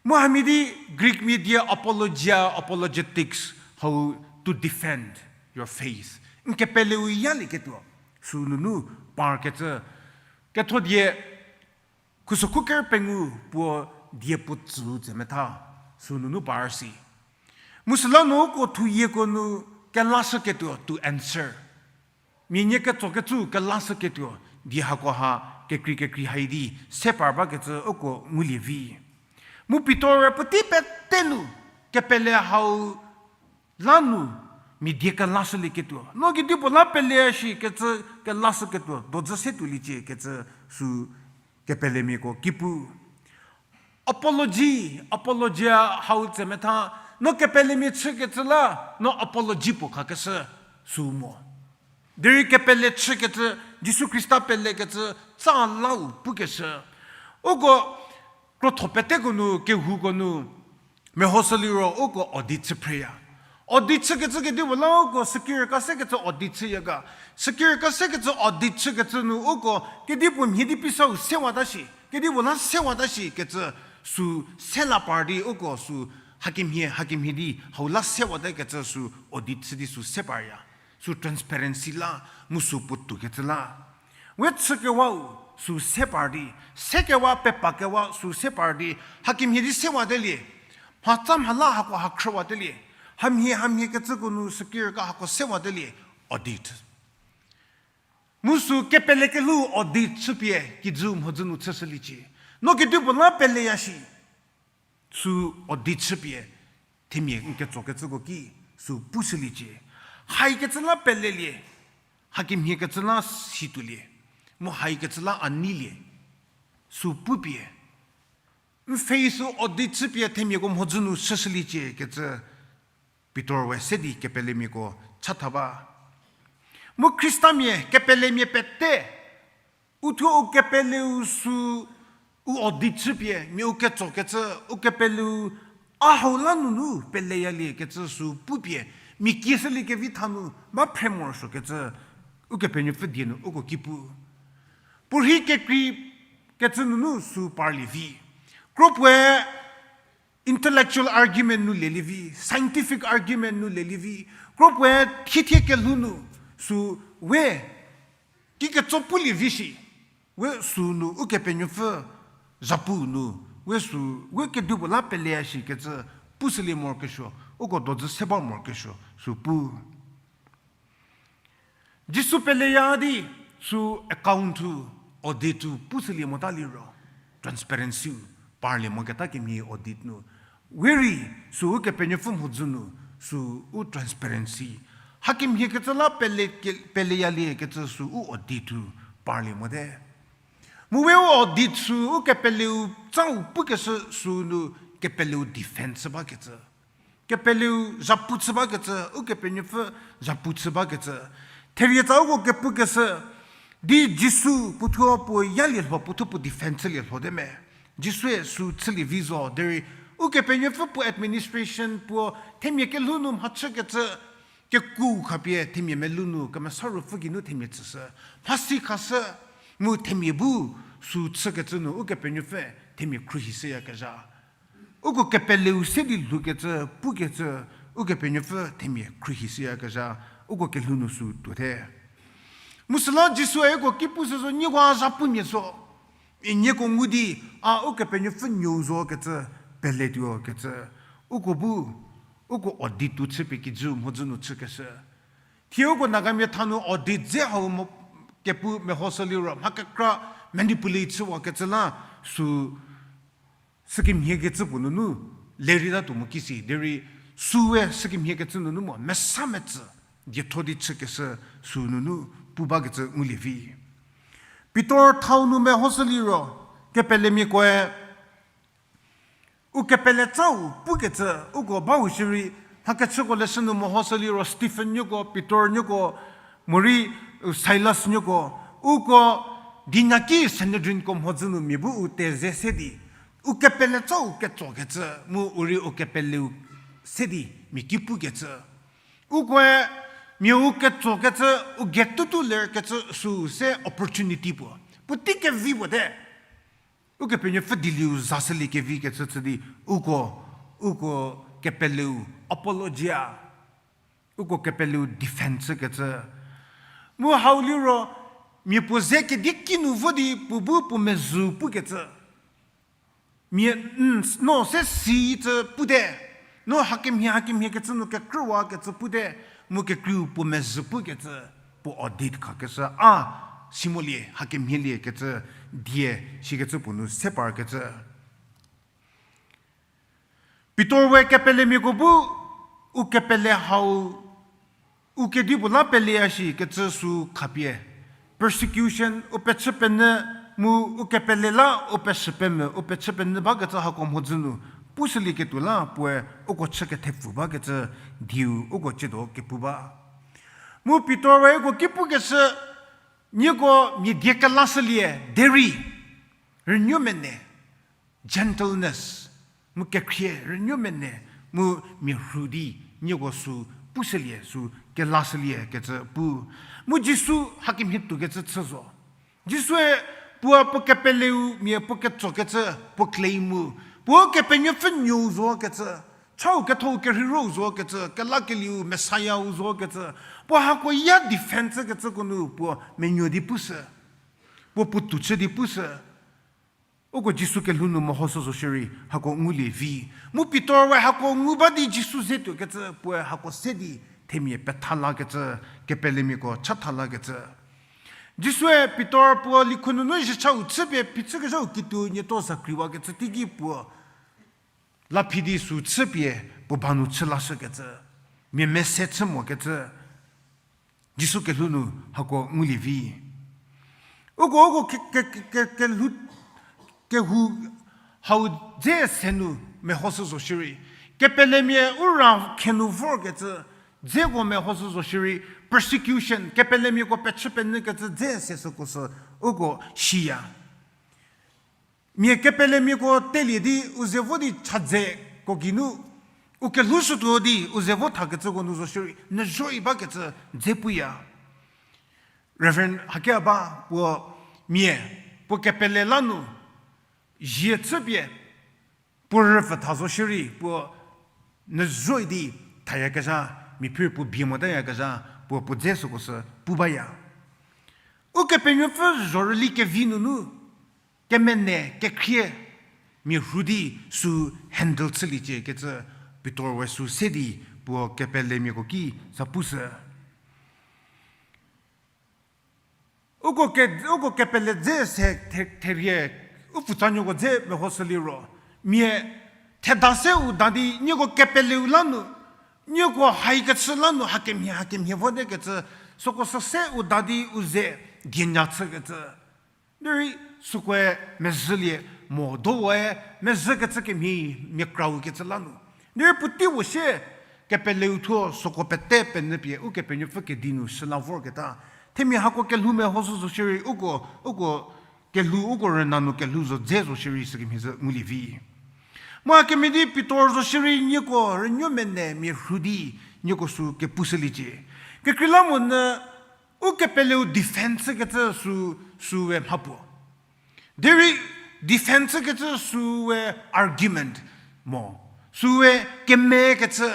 Mu hamia di Greek mia die apologia, apologetics, hau to defend your faith. N kepeleu yalieketuo, sü nunu parkecü, ketho die khusokhu ker pengou puo die puo tsüu tse metha, sü nunu par si. Mu süla nu uko thuyieko nu kelashüketuo to answer. Mia nie ketsokecü kelashüketuo, die hako ha kekrei kekrei hai di se par bakecü uko ngulie vi. Mu Pitor-e puotei pete nu kepele hau la nu mia die kelashülieketuo. No kedipuo la pele shi kecü kelashüketuo, dojü se tuoliecie kecü sü kepelemiako ki pu. Apology, apologia hau tse metha, no kepelemia chükecü la, no apology puo khakeshü sü mo. Derei kepele chükecü, Jisu Khrista pelekecü, tsa lau pukeshü. Uko krotho peteko nu, kehouko nu, Mehoshü liro uko audit chü phreya. Audit chükecü kedipuo la uko sükirka sekecü audit chüya ga. Sükirka sekecü audit chükecü nu uko kedipuo mhie di pisau sewata shi, kedipuo la sewata shikecü sü se la par di uko sü hakemhie, hakemhie di hau la sewata kecü sü audit chü di sü se parya. Sü transparency la, mu sü puotoukecü la. We chükewau sü se par di, sekewa pepakewa sü se par di, hakemhie di sewatelie. Mhatsa mhala hako hakhrüwatelie. Hamhie, hamhie kecüko nu sükirka hako sewatelie. Audit. Mu sü kepele kelhou audit chüpie kijü mhodzü nu chüshüliecie. No kedipuo la peleya shi. Sü audit chüpie themia n ketsokecüko ki sü pushüliecie. Haikecü la pelelie, hakemhie kecü la situolie, mu haikecü la a neilie. Sü pupie n pfhe sü audit chüpie themiako mhodzü nu chüshüliecie kecü Pitor we se di kepelemiako chatha ba. Mu Khristamia kepelemia pete uthuo u kepeleu sü u audit chüpie, mia u ketsokecü, u kepeleu a hau la nunu peleyalie kecü sü pupie, mia kieshülie kevi tha nu ba phre morosuokecü, Ukepenuopfü die nu uko ki pu. Puorhi kekrei kecü nunu sü parlie vi. Kropuoe intellectual argument nu lelie vi, scientific argument nu lelie vi. Kropuoe thiethie kelhou nu sü we kiketso pulie vi shi, we sü nu Ukepenuopfü zhapu nu, we sü, we kedipuo la peleya shikecü pushülie morokesuo, uko dozü se ba morokesuo sü pu. Jisu peleya di sü account-u, audit-u pushülie mota liro, transparency-u parlie moketa kemhie audit nu. We rei sü Ukepenuopfü mhodzü nu sü u transparency, hakemhie kecü la pele ke-, peleyalie kecü sü u audit-u parlie mote. Mu we u audit sü u kepeleu tsau pukeshü sü nu kepeleu defend chü bakecü. Kepeleu zhapu chü bakecü, Ukepenuopfü zhapu chü bakecü. Therie tsa uko kepukeshü, di Jisu puothuo puo yalie lho, puothuo puo defend chülie lhote me. Jisue sü chülie vi zo, derei Ukepenuopfü puo administration puo themia kelhou nu mhachükecü, keku khapie themia melou nu Kemesa Ruopfü geinu themia tsüshü. Mhasi khashü, mu themia bu sü chükecü nu Ukepenuopfü themia khruohishüyakezha. Uko kepeleu se di lhoukecü, pukecü, Ukepenuopfü themia khruohishüyakezha, uko kelhou nu sü tuote. Mu süla Jisue uko ki pushü zo, nieko a zhapumia zo. I nieko ngu di, a Ukepenuopfü nuou zo kecü, peletuo kecü. Uko bu, uko audit-u chüpie kijü mhodzü nu chükeshü. Thie uko Nagamia tha nu audit dze hau mo kepu mehoshü liro, mha kekra manipulate chüwakecü la, sü sükemhie kecü puo nunu, lerei tatuo mo kisi, derei süe sükemhie kecü nunu mo, mesa metsü, dietho di chükeshü sü nunu, pu bakecü ngulie vi. Pitor thau nu mehoshü liro, kepelemiakoe, u kepele tsau pukecü, uko bau shierei, mha kechüko leshü nu mehoshü liro Stephen nuoko, Pitor nuoko, morei, u Silas nuoko, uko dinyaki Sanhedrinko mhodzü nu mia bu u teze se di, u kepele tsau ketsokecü, mu u rei u kepeleu se di mia ki pukecü. Ukoe mia u ketsokecü, u getutu lerkecü sü se opportunity puo. Puotei kevi puo te. Ukepenuopfü dielieu zashüliekevi kecü chü di, uko, uko kepeleu apologia, uko kepeleu defend chükecü. Mu hau liro, mia puo ze kedi kinu vo di puo bu puo mezhü pukecü. Mia, n, no se si cü pute. No hakemhie, hakemhie kecü nu kekrüwa kecü pute. Mu kekreiu puo mezhü pukecü. Puo audit khakeshü a, si molie, hakemhielie kecü die, sikecü puo nu se parkecü. Pitor we kepelemiako bu, u kepele hau, u kedipuo la peleya shikecü sü khapie. Persecution, u pechü penyü, mu u kepele la, u peshü pemvü, u pechü penyü bakecü hako mhodzü nu, pushülieketuo la puoe, uko chü kethepfu bakecü, dieu uko ciedo kepu ba. Mu Pitor we uko ki pukeshü, nieko mia die kelashülie, derei, rünuo mene, gentleness, Mu kekhrie rünuo mene, mu mia rhu di nieko sü pushülie, sü kelashülie kecü pu. Mu Jisu hakemhie tuokecü chü zo. Jisue puo puo kepeleu mia puo ketsokecü, puo claim mu, puo Kepenuopfü nuou zokecü, chau ketho kerheiro zokecü, kelakelieu Messiah u zokecü, puo hako ya defense kecüko nu puo menuo di pushü, puo puotou chü di pushü. Uko Jisu kelhou nu mehoshü zo shierei hako ngulie vi. Mu Pitor we hako ngu ba di Jisu ze tuokecü puoe hako se di themia petha lakecü, kepelemiako chatha lakecü. Jisue Pitor puo likho nunu zhiechau chüpie phichükezhau kituo nieto zakriwakecü teiki puo la phi di sü chüpie puo ba nu chü lashükecü, mia mese chü mokecü, Jisu kelhou nu hako ngulie vi. Uko, uko ke, ke, ke, ke, kelhou, kehou hau dze se nu mehoshü zo shierei, kepelemia u ra khenu vorkecü dzeko mehoshü zo shierei, persecution, kepelemiako pechü penyükecü dze se süko sü uko shiya. Mia kepelemiako telie di u ze vo di chadzeko geinu, u kelhou shütuo di u ze vo thakecüko nu zo shierei, nyüzhoi bakecü dze puya. Reverend Hakeaba puo mia, puo kepele la nu, zie chüpie, puo rüpfü tha zo shierei, puo nyüzhoi di thayakezha, mia phir puo bie motayakezha, puo puo dze süko sü pu baya. Ukepenuopfü zhorüli kevi nunu, kemene, kekhrie, mia rhu di sü handle chüliecie kecü Pitor we sü se di puo kepelemiako ki sa pushü. Uko ke, uko kepele dze se the, therie, u pfutsanuoko dze mehoshü liro, mia theda se u da di nieko kepeleu la nu, nieko haikecü la nu hakemhie, hakemhie vote kecü, süko sü se u da di u ze dienya chükecü. Derei sükoe mezhülie mo doe mezhükecü kemhie mia krau kecü la nu. Derei puotei puo sie kepeleu thuo süko pete penyü pie Ukepenuopfü kedi nu shüla vorketa. Themia hako kelhou mehoshü zo shierei uko, uko kelhou uko rüna nu kelhou zo dze zo shierei sükemhie zhü ngulie vi. Mu hakemhie di Pitor zo shierei nieko rünuo mene mia rhu di nieko sü kepushüliecie. Kekreilamonyü u kepeleu defense kecü sü, süe mhapuo. Derei defense kecü süe argument mo. Süe kemekecü,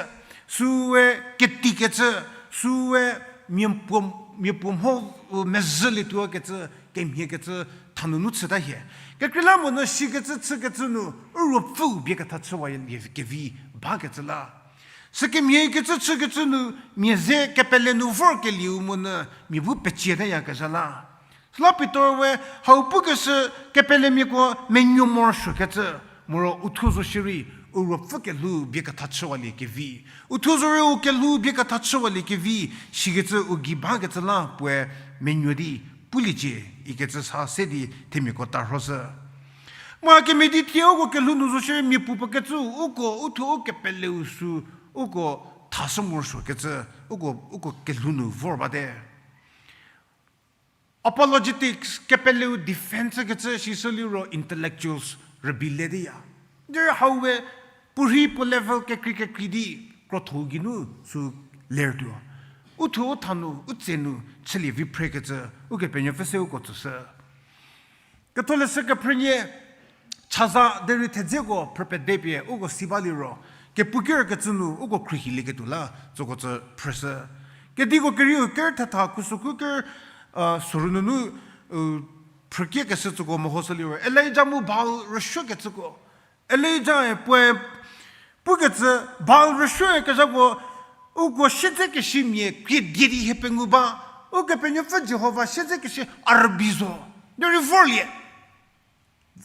süe ketikecü, süe mia puo, mia puo mho, u mezhülietuo kecü, kemhiekecü thanunu chüta hie. Kekreilamonyü shikecü chükecü nu u ruopfüu bie ketha chüwalie kevi bakecü la. Sükemhiekecü chükecü nu mia ze kepele nu vorkelieu monyü mia bu pecietayakezha la. Süla Pitor we hau pukeshü kepelemiako menuo morosuokecü, moro uthuo zo shierei u ruopfü kelhou bie ketha chüwalie kevi. Uthuo zorei u kelhou bie ketha chüwalie kevi, shikecü u gei bakecü la puoe menuo di puliecie ikecü sa se di themiako tarhoshü. Mu hakemhie di thie uko kelhou nu zo shierei mia puo puo kecü uko uthuo u kepeleu sü uko thashü morosuokecü uko, uko kelhou nu vor bate. Apologetics, kepeleu defense kecü sishü liro intellectuals rübei le di ya. Derei hau we puorhi puo level kekrei kekrei di krotho geinu sü lertuo. Uthuo u tha nu, u tse nu chülie vi phrekecü Ukepenuopfü se uko tsüshü. Ketholeshü kephrünie chaza derei thedzeko phrüpede pie uko si ba liro, kepu kerkecü nu uko khruohilieketuo la tsüko tsü phrüshü. Kediko kerieu ker thetha khusokhu ker, sorou nunu, phrükiekeshü tsüko mehoshü liro Elija mu Baal rüsuokecüko. Elijae puoe pukecü, Baal rüsuokezhako uko siedzekesimia krie die di hie pengou ba, Ukepenuopfü Jihova siedzekesie a rübei zo. Derei vorlie,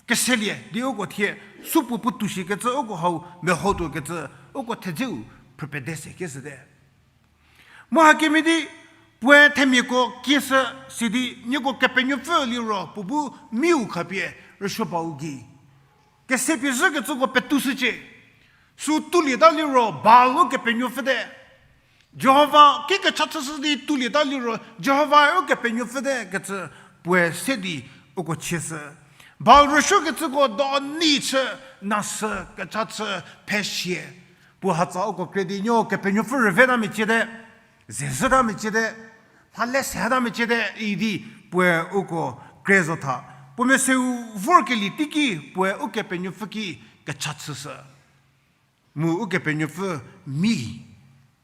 keselie di uko thie, supuo puotou shikecü uko hau mehotuokecü, uko thedzeu phrüpede se kieshüte. Mu hakemhie di puoe themiako kieshü sidi nieko Kepenuopfü liro puo bu miu khapie rüsuo bau gei kese pie zhükecüko petushücie. Sü tuolieta liro Baal ukepenuopfüte. Jihova ki kecha chüshü di tuolieta liro Jihova ukepenuopfüte kecü puoe se di uko chieshü. Baal rüsuokecüko do ni chü, nasü kecha chü, phe sie. Puo hatsa uko kre di nuo Kepenuopfü rüveta meciete, zezhüta meciete, mhale seta meciete idi puoe uko kre zo tha. Puo meseu vorkelie teiki puoe Ukepenuopfü ki kecha chüshü. Mu Ukepenuopfü mi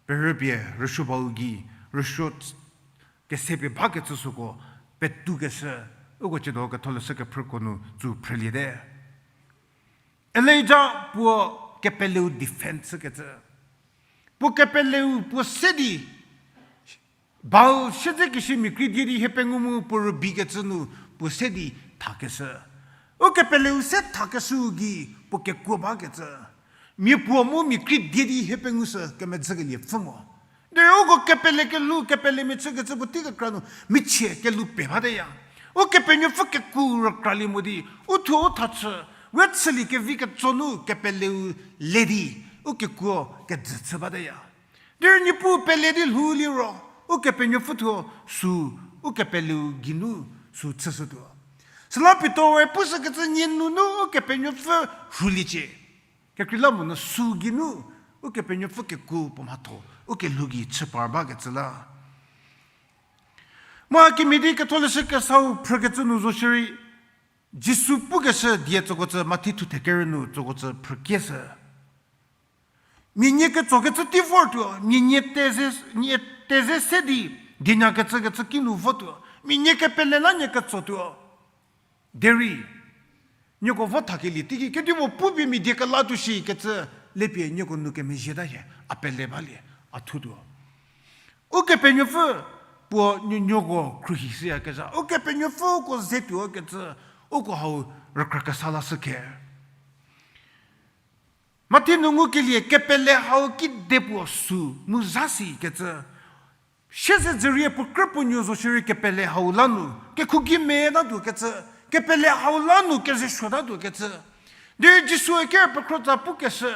perüpie rüsuo bau gei, rüsuo kesepie bakecü süko petukeshü, uko tsiedo Ketholeshü Kephrüko nu tsü phrüliete. Elija puo kepeleu defend chükecü. Puo kepeleu puo se di Baal siedzekesimia kri die di hiepengou mu puo rübeikecü nu puo se di thakeshü. Ukepeleu se thakeshü gei puo kekuo bakecü. Mia puo mu mia kri die di hiepengou sü kemedzükelie pfü mo. Derei uko kepele kelhou, kepelemia chükecü puotei kekra nu michie kelhou pie bateya. Ukepenuopfü kekuo rükralie mo di, u thuo u tha chü, we chülie kevi ketso nu kepeleu le di, u kekuo kejü chü bateya. Derei Niepuu pele di lhou liro, Ukepenuopfü thuo sü, ukepeleu geinu sü chüshütuo. Süla Pitor-e pushükecü nie nunu Ukepenuopfü rhuliecie. Kekreilamonyü sü geinu Ukepenuopfü kekuo puo mhatho, ukelhou gei chü par bakecü la. Mu kemhie di Ketholeshü Kesau phrükecü nu zo shierei, Jisu pukeshü die tsokocü Mathi thuthe kerü nu tsokocü phrükieshü. Mia nie ketsokecü tei vortuo, mia nie teze, nie teze se di, dienya kecükecü kinu votuo, mia nie kepele la nie ketsotuo. Derei, nieko vo thakelie teiki, kedipuo pupie mia die kelatuo shikecü, lepie nieko nu kemezhieta hie, a pele balie, a thutuo. Ukepenuopfü puo nuonuoko khruohi shüyakezha. Ukepenuopfü uko ze tuokecü, uko hau rükra kesa lashü khe. Mathi nu ngukelie kepele hau kide puo sü mu zha sikecü. Siezedzürie puo krü puo nuo zo shierei kepele hau la nu, kekhugi metatuokecü, kepele hau la nu kezesuotatuokecü. Derei Jisue ker pekhrotsa pukeshü,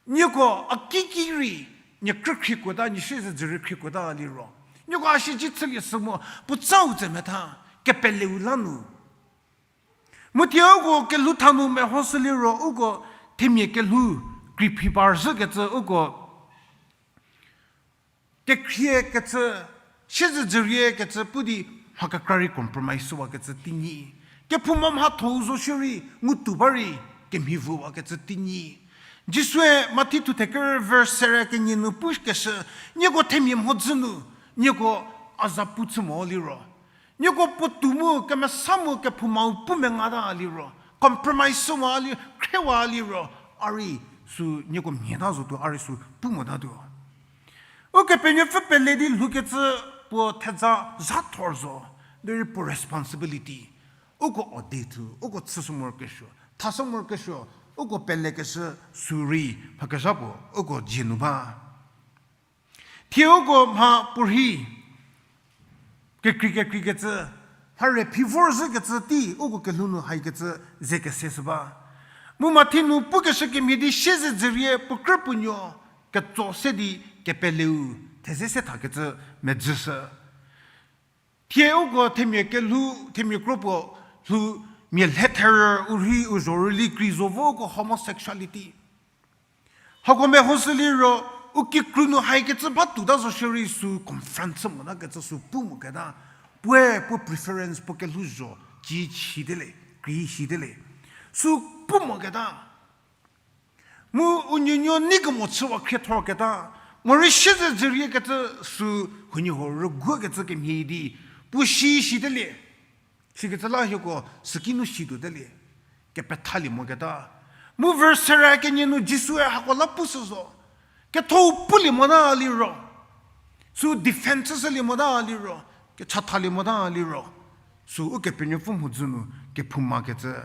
nieko a kiki rei, nie krü khriekuota, nie siezedzürie khriekuota liro. Nieko a shiji chülie sü mo, puotsau tse metha, kepeleu la nu. Mu thie uko kelhou tha nu mehoshü liro, uko themia kelhou, kriphi par zhükecü uko kekhriekecü, siezedzüriekecü pu di mha kekra rei compromise shüwakecü teinyi. Kephouma mhatho-u zo shierei ngutuo ba rei kemhie vüwakecü teinyi. Jisue Mathi thuthe kerü verse sere kenie nu pukeshü, nieko themia mhodzü nu, nieko a za pu chü mo liro. Nieko puotou mu, kemesa mu, kephoumau pu mengata liro. Compromise shüwa li, khriewa liro. A rei sü nieko mhieta zotuo, a rei sü pu motatuo. Ukepenuopfü pele di lhoukecü puo theza zha thor zo. Derei puo responsibility. Uko ode thu, uko chüshü morokesuo, thashü morokesuo, uko pelekeshü sü rei mhakezha puo, uko dzie nu ba. Thie uko mha puorhi, kekrei kekreikecü, mha re phi vorzhükecü tei uko kelhou nu haikecü ze kese shü ba. Mu Mathi nu pukeshü kemhie di siezedzürie puo krü puo nuo ketso se di kepeleu theze se thakecü medzüshü. Thie uko themia kelhou, themia kro puo lhou mia lhe therü u rhei u zho rüli krei zo vo uko homosexuality. Hako mehoshü liro, u kikru nu haikecü ba tuota zo shierei sü confront chü motakecü sü pu moketa. Puoe puo preference puo kelhouzho, ci site le, krei site le. Sü pu moketa. Mu u nuonuo nei kemo chüwa khriethorketa. Morei siezedzüriekecü sü huoniehuo rüguokecü kemhie di. Puo si site le. Sikecü la hieko süki nu situote le. Kepethalie moketa. Mu verse sere kenie nu Jisue hako la pushü zo. Ketho-u pulie mota liro. Sü defend chüshülie mota liro. Kechathalie mota liro. Sü Ukepenuopfü mhodzü nu kephoumakecü.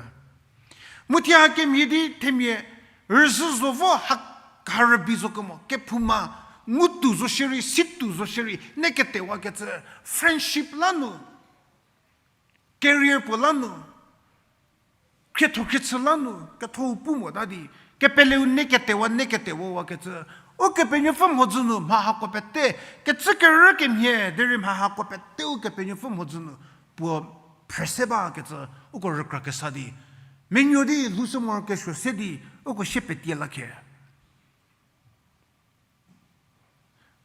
Mu thie hakemhie di themia rüzhü zo vo ha, ha rübei zo kemo. Kephouma ngutuo zo shierei, situo zo shierei, ne ketewakecü, friendship la nu. Career puo la nu, khrietho khriechü la nu, ketho-u pu mota di, kepeleu ne ketewa, ne ketewawakecü, Ukepenuopfü mhodzü nu mha hako pete, kecü kerü kemhie, derei mha hako pete Ukepenuopfü mhodzü nu, puo phrese bakecü, uko rükra kesa di, menuo di lhoushü morokesuo se di, uko sie petie lakhe.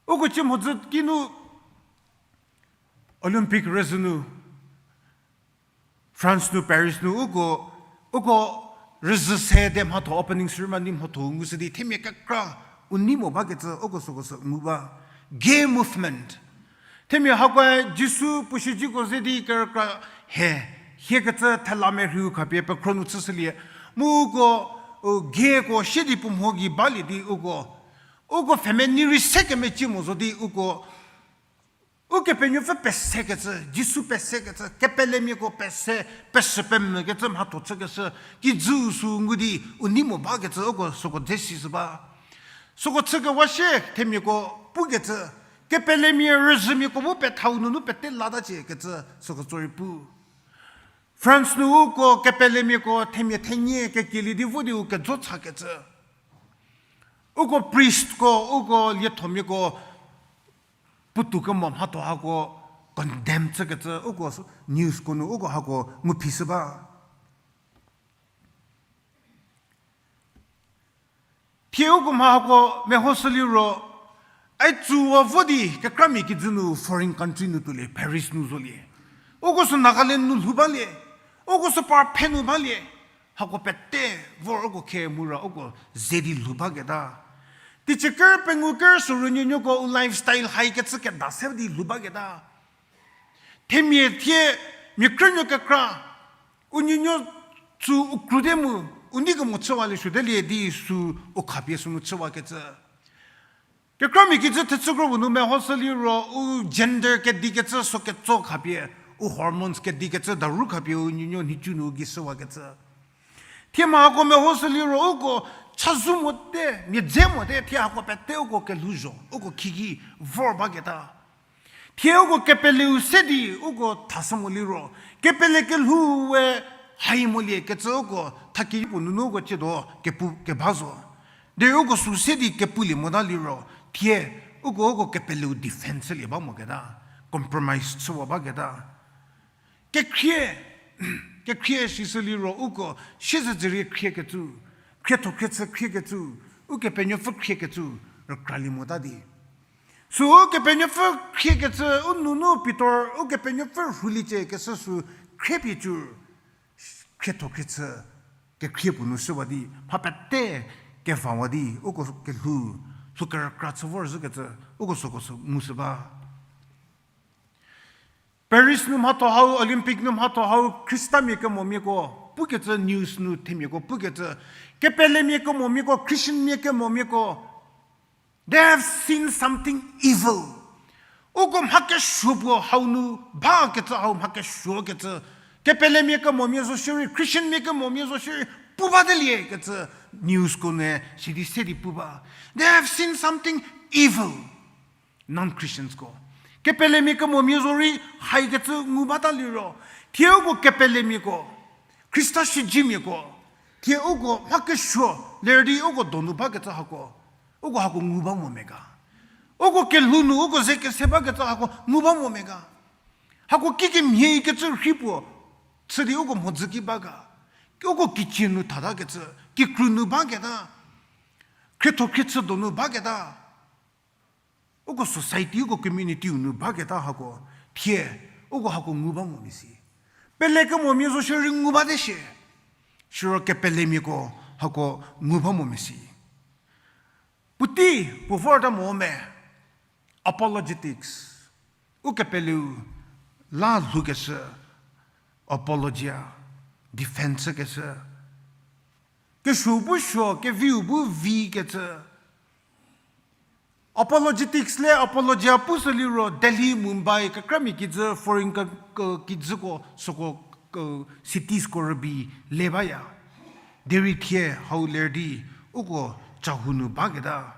Uko chü mhodzü kinu Olympic rüzhü nu, France nu, Paris nu, uko, uko rüzhü se de mhatho opening ceremony mhatho ngushü di themia kekra u nei mo bakecü uko süko sü ngu ba. Gay movement. Themia hakoe Jisu puo siezeko ze di kerükra he, hiekecü thela merhiu khapie pekhro nu chüshülie. Mu uko, u, gayko sie di puo mho gei balie di uko, uko pfhemenei rei se kemecie mo zo di uko Ukepenuopfü pesekecü, Jisu pesekecü, kepelemiako pese, pese pemvükecü mhatho chükeshü, kijü sü ngu di u nei mo bakecü uko süko dze sishü ba. Süko chükewa sie themiako pukecü, kepelemia rüzhümiako bu pethau nunu pete latacie kecü süko tsorei pu. France nu uko kepelemiako themia thenie kekielie di vo di u kejo chakecü. Uko priestko, uko liethomiako puotou kemo mhatho hako condemn chükecü uko s-, newsko nu uko hako ngu phishü ba. Thie uko mha hako mehoshü liro, aitsuwa vo di kekramia kijü nu foreign country nu tuolie, Paris nu zolie. Uko sü Nagaland nu lhou balie, uko sü parphe nu balie, hako pete vor uko khe mura uko ze di lhou baketa. Teicie ker pengou ker sü rünuonuoko u lifestyle haikecü keda se di lhou baketa. Themia thie mia krünuo kekra, u nuonuo tsü u krute mu, u nei kemo chüwa le suotelie di sü u khapie sünu chüwakecü. Kekramia kijü thechü kro puo nu mehoshü liro u gender kedikecü so ketso khapie, u hormones kedikecü daru khapie u nuonuo nhicu nu u gei shüwakecü. Thie mha hako mehoshü liro uko chazou mote, mia dze mote, thie hako pete uko kelhouzho, uko khigei vor baketa. Thie uko kepeleu se di uko thashü mo liro, kepele kelhou we hai molie kecü uko thaki puo nunu uko tsiedo kepu keba zo. Derei uko sü se di kepulie mota liro, thie uko uko kepeleu defense chülie ba moketa, compromise chüwa baketa. Kekhrie, kekhrie sishü liro uko siezedzürie khriekecü, khrietho khriechü khriekecü, Ukepenuopfü khriekecü rükralie mota di. Sü Ukepenuopfü khriekecü u nunu Pitor Ukepenuopfü rhuliecie keshü sü khriepie cü, khrietho khriechü kekhrie puo nu shüwa di mha pete kevawa di uko kelhou, lhou kerükra chü vorzhükecü uko süko sü ngushü ba. Paris nu mhatho hau, Olympic nu mhatho hau, Khristamia kemomiako pukecü, news nu themiako pukecü, kepelemia kemomiako, Christianmia kemomiako, they have seen something evil. Uko mha kesuo puo hau nu bakecü, hau mha kesuokecü, kepelemia kemomia zo shierei, Christianmia kemomia zo shierei, pu batelie kecü newsko nu sidi se di pu ba. They have seen something evil. Non-Christiansko, kepelemia kemomia zorei haikecü ngu bata liro, thie uko kepelemiako, Khrista siedzemiako, thie uko mha kesuo ler di uko donu bakecü hako, uko hako ngu ba mo me ga? Uko kelhou nu uko ze kese bakecü hako ngu ba mo me ga? Hako kikemhie kecü rhi puo chü di uko mhodzü ki ba ga? Uko kichie nu thatakecü, kikru nu baketa, khrietho khriechü donu baketa, uko society, uko community-u nu baketa hako, thie uko hako ngu ba mo mesi. Pele kemomia zo shierei ngu bate shie. Siro kepelemiako hako ngu ba mo mesi. Puotei puo vorta mo me, apologetics. Ukepeleu la lhoukeshü, apologia, defense keshü. Kesuo bu suo, keviu bu vikecü. Apologetics le apologia pushü liro Delhi, Mumbai, kekramia kijü, foreign ke-, ke-, kijüko, süko, ke-, citiesko rübei le baya. Derei thie hau ler di uko chahou nu baketa.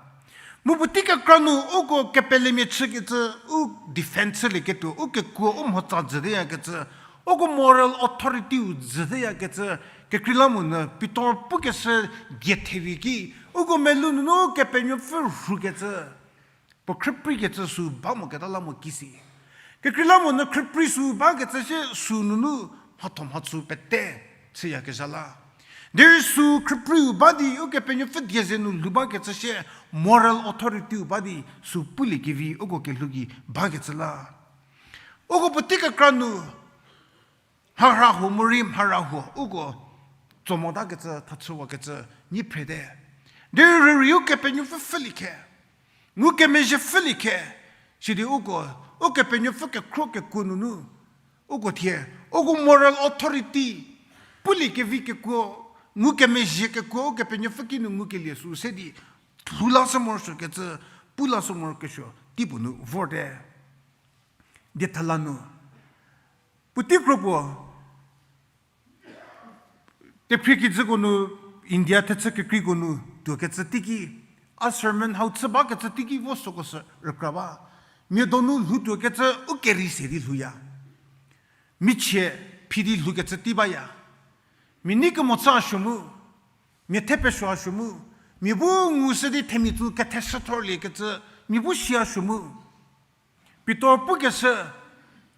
Mu puotei kekra nu uko kepelemia chükecü, u defense chülieketuo, u kekuo u mhotsa jüteyakecü, uko moral authority-u jüteyakecü, kekreilamonyü Pitor pukeshü die therie ki, uko melou nunu Kepenuopfü rhukecü, puo khrüpreikecü sü ba moketa la mo kisi. Kekreilamonyü khrüprei sü bakecü sie sü nunu mhatho mhachü pete chüyakezha la. Derei sü khrüpreiu ba di Ukepenuopfü die ze nu lhou bakecü sie moral authorityu ba di sü puliekevi uko kelhou gei bakecü la. Uko puotei kekra nu mhara huo morei mhara huo uko tso motakecü thachüwakecü nyi phrete. Derei rürei Ukepenuopfü pfhülie khe, ngukemezhie pfhülie khe, sidi uko, Ukepenuopfü kekhro kekuo nunu, uko thie, uko moral authority, puliekevi kekuo, ngukemezhie kekuo, Ukepenuopfü kinu ngukelie sü se di, lhou lashü morosuokecü, pu lashü morokesuo, teipuo nu vorte. Diethala nu. Puotei kro puo, tephrie kijüko nu, India thechü kekreiko nu tuokecü teiki, a sermon hau chü bakecü teiki vo süko sü rükra ba. Mia donu lhou tuokecü u kerei se di lhouya. Michie phi di lhoukecü tei baya. Mia nei kemo chü a suo mu, mia thepesuo a suo mu, mia bu ngu sü di themia tsu ketheshü thorliekecü, mia bu si a suo mu. Pitor pukeshü,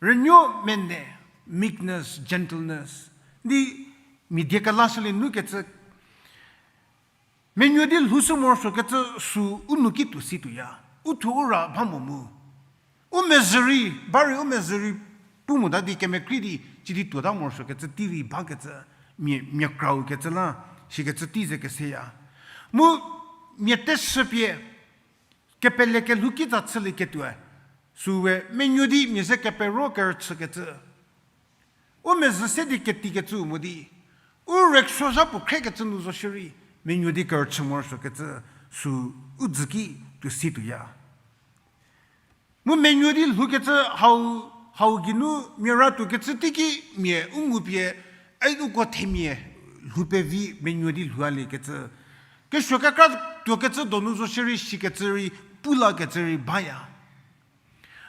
rünuo mene, meekness, gentleness. Di mia die kelashülie nukecü, menuo di lhoushü morosuokecü sü u nu ki tuo si tuoya, u thuo u ra ba mo mu. U mezhü rei, ba rei u mezhü rei pu mota di kemekrei di, ci di tuota morosuokecü tei rei bakecü, mia, mia kraukecü la, sikecü tei ze keseya. Mu mia teshü pie, kepele kelhou kitsa chülieketuoe, süe menuo di mia ze kepero kerüchükecü. U mezhü se di ketikecü mo di, u rickshaw zha puo khrekecü nu zo shierei, menuo di kerüchü morosuokecü, sü u dzü ki tuo si tuoya. Mu menuo di lhoukecü hau, hau geinu mia ra tuokecü teiki mia u ngupie, ai uko themia lhou pevi menuo di lhou a liekecü. Kesuo kekra tuokecü donu zo shierei sikecü rei, pu lakecü rei baya.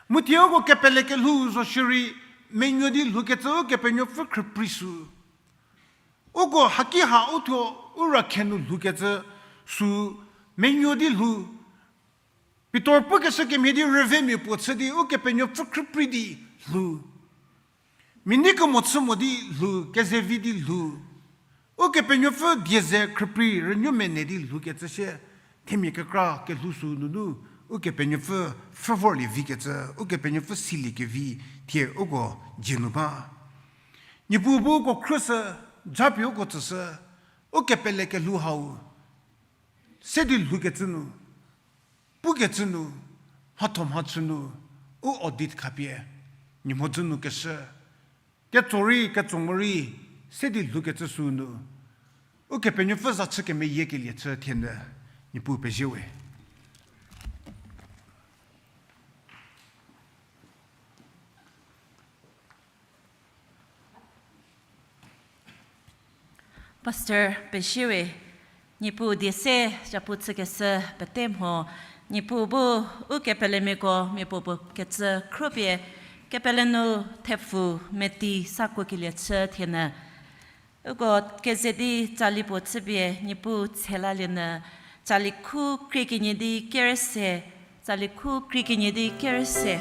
Mu thie uko kepele kelhou zo shierei, menuo di lhoukecü Ukepenuopfü khrüprei sü. Uko haki ha u thuo u rakhe nu lhoukecü sü menuo di lhou. Pitor pukeshü kemhie di rüvemia puo chü di Ukepenuopfü khrüprei di lhou. Mia nei kemo chü mo di lhou, kezevi di lhou. Ukepenuopfü die ze khrüprei rünuo mene di lhoukecü sie, themia kekra kelhou sü nunu, Ukepenuopfü pfhü vorlie vikecü, Ukepenuopfü siliekevi, thie uko dzie nu ba. Niepuu bu uko khrüshü, japie uko tsüshü, u kepele kelhou hau se di lhoukecü nu, pukecü nu, mhatho mhachü nu, u audit khapie, nie mhodzü nu keshü, ketso rei, ketso morei, se di lhoukecü sü nu, Ukepenuopfü za chü kemeyiekelie chü thie nyü, Niepuu pezie we. Pastor pezie we, Niepuu die se zapu chükeshü pete mho, Niepuu bu u kepelemiako mia puopuo kecü khropie, kepele nu thepfu meti sa kuokelie chü thie nyü. Uko keze di tsali puo chüpie Niepuu tshelalienyü, tsali khu krie kenie di kerese, tsali khu krie kenie di kerese.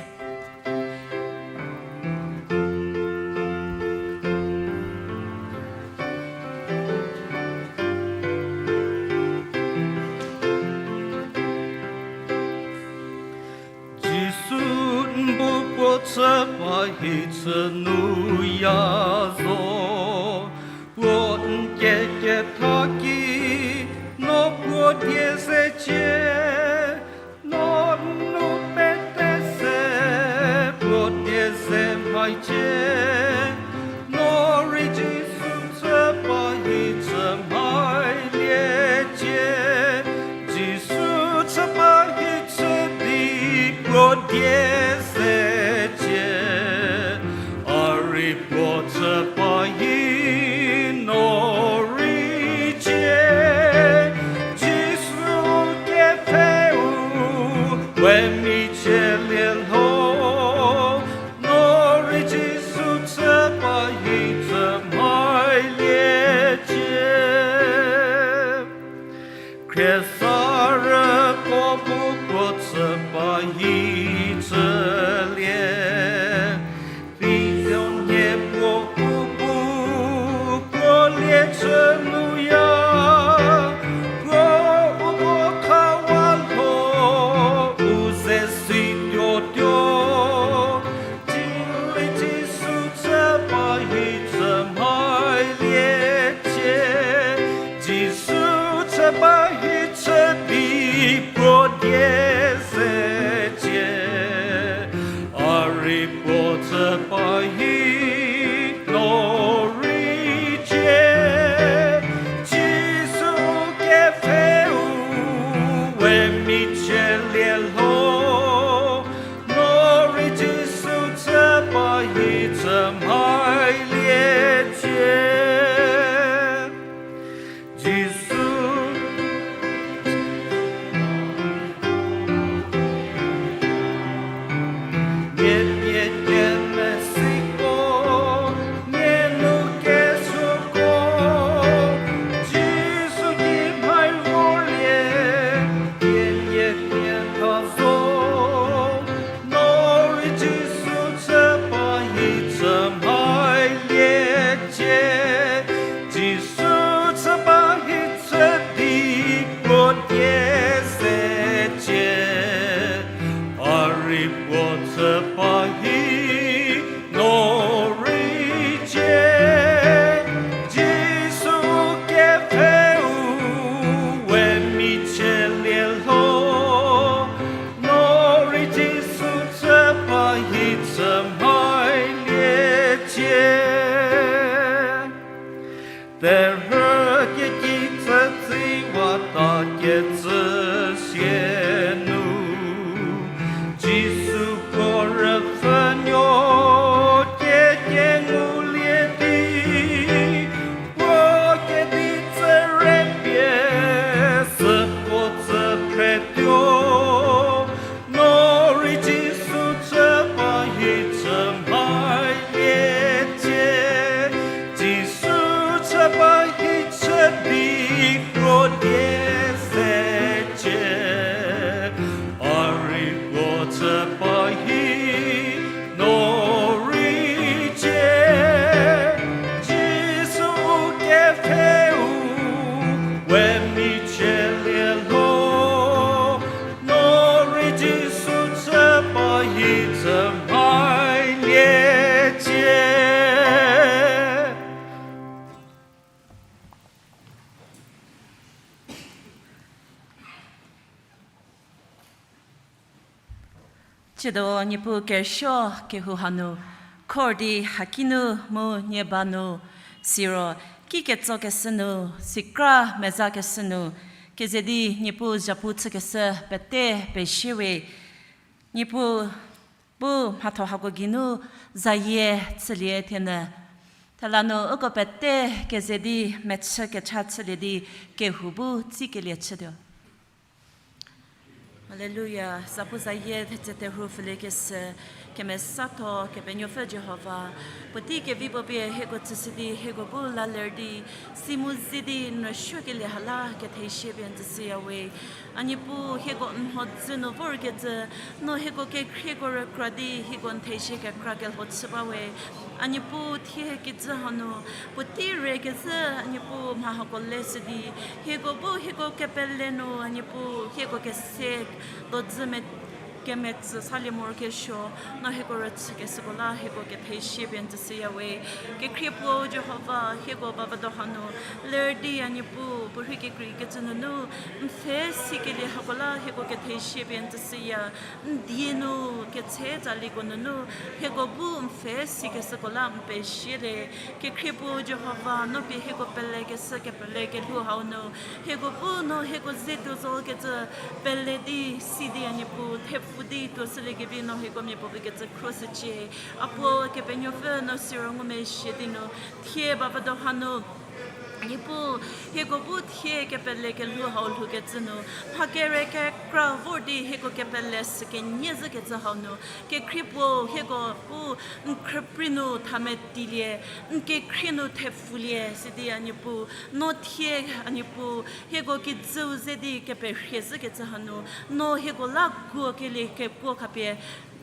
Jisu n bu puo chü ba hi chü nu ya zo, puo n keketha ki, no puo die zecie, no n nu pete se, puo die ze mhaicie, no rei Jisu chü ba hi chü mhailie cie, Jisu chü ba hi chü di puo die zecie, a rei puo chü ba hi no rei cie, Jisu kepfheu we mi cielie lho, no rei Jisu chü ba hi chü mhailie cie. Khriesarüko bu puo chü ba hi chülie, die secie, a rei puo chü ba hi no rei cie. Jisu kepfheu we michielie lho, no rei Jisu chü ba hi chü mhailie cie. Jisu nie pie kemesiko, nie nu kesuoko, Jisu ki mhai vorlie, nie pie pie tha zo, no rei Jisu chü ba hi chü mhailie cie. Jisu chü ba hi chü di puo die secie, a rei puo chü ba hi no rei cie. Jisu kepfheu we michielie lho, no rei Jisu chü ba hi chü mhailie cie. Terhü keki tsütsiwa ta kecü sie nu, Jisu puo rüpfhünuo kekengulie di, puo kedi tsüre pie süko tsü phretuo, no rei Jisu chü ba hi chü mhailie cie. Jisu chü ba hi chü di puo die secie, a rei puo chü ba hi no rei cie. Jisu kepfheu we michielie lho, no rei Jisu chü ba hi chü mhailie cie. Tsiedo Niepuu kerüsuo kehou hanu, khor di hakinu mu nie ba nu, siro ki ketsokeshü nu, sikra mezakeshü nu, keze di Niepuu zhapu chükeshü pete pezie we. Niepuu bu mhatho hako geinu zayie chülie thienyü. Thela nu uko pete keze di mechü kecha chülie di kehou bu tsikelie chütuo. Haleluya, zapu zayie thetse terhu pfhülie keshü, kemesatho Kepenuopfü Jihova, puotei kevi puo pie hieko tsüshü di hieko bu la ler di, si mu ze di n rüsuokelie ha la kethezie pie n tsüshüya we. A Niepuu hieko n mhodzü nu vorkecü, no hieko kekhrieko rükra di hieko n thezie kekra kelho chü ba we. A Niepuu thie kijü hanu, puotei re kezhü a Niepuu mha hako leshü di, hieko bu hieko kepele nu a Niepuu hieko kese dodzü me kemetsü salie morokesuo, no hieko rüchükeshüko la hieko kethezie pie n tsüshüya we. Kekhrie puo Jihova, hieko bavüdo hanu ler di a Niepuu puorhi kekreikecü nunu n pfhe sikelie hako la hieko kethezie pie n tsüshüya. N die nu ketse tsaliko nunu hieko bu n pfhe sikeshüko la n pezie le. Kekhrie puo Jihova, no pie hieko pelekeshü kepele kelhou hau nu, hieko bu no hieko ze tuo zokecü pele di, si di a Niepuu thepfu di tuoshüliekevi no hieko mia puo pie kecü khroshücie. A puo Kepenuopfü, no siro ngumezhie di nu thie bavüdo hanu Niepuu, hieko bu thie kepele kelhou hau lhoukecü nu, mha kere kekra vor di hieko kepele sü kenie zhükecü hau nu, kekhrie puo hieko bu n khrüprei nu thametilie, n kekhrie nu thepfulie, sidi a Niepuu, no thie a Niepuu, hieko kijüu ze di keperhie zhükecü hanu, no hieko la kuokelie kekuo khapie,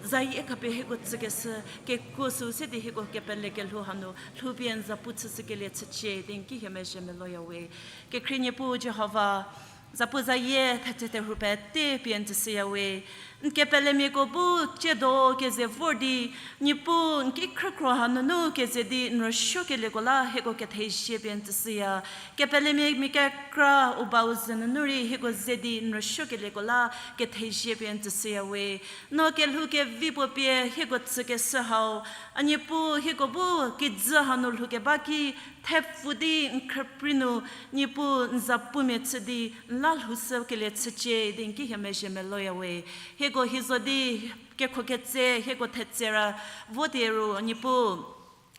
zayie khapie hieko tsükeshü kekuo süu se di hieko kepele kelhou hanu lhoupie n zapu chüshükelie chücie di n ki hie mezhie meloya we. Kekhrie Niepuu Jihova, Zapu zayie thetse terhu pete pie n tsüshüya we. N kepelemiako bu tsiedo keze vor di, Niepuu n ki khrükhro hanunu keze di n rüsuokelieko la hieko kethezie pie n tsüshüya. Kepelemia mia kekra u bau zhü nunu rei hieko ze di n rüsuokelieko la kethezie pie n tsüshüya we. No kelhou kevi puo pie hieko tsükeshü hau, a Niepuu hieko bu kijü hanu lhoukeba ki thepfu di n khrüprei nu, Niepuu n zapumia chü di n la lhoushükelie chücie di n ki hie mezhie meloya we. Hieko hie zo di kekhoketse hieko thetse ra vo di ru, Niepuu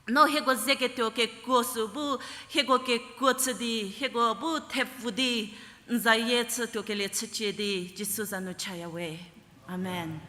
no hieko ze ketuo kekuo sü bu hieko kekuo chü di hieko bu thepfu di n zayie chütuokelie chücie di Jisu za nu chaya we. Amen.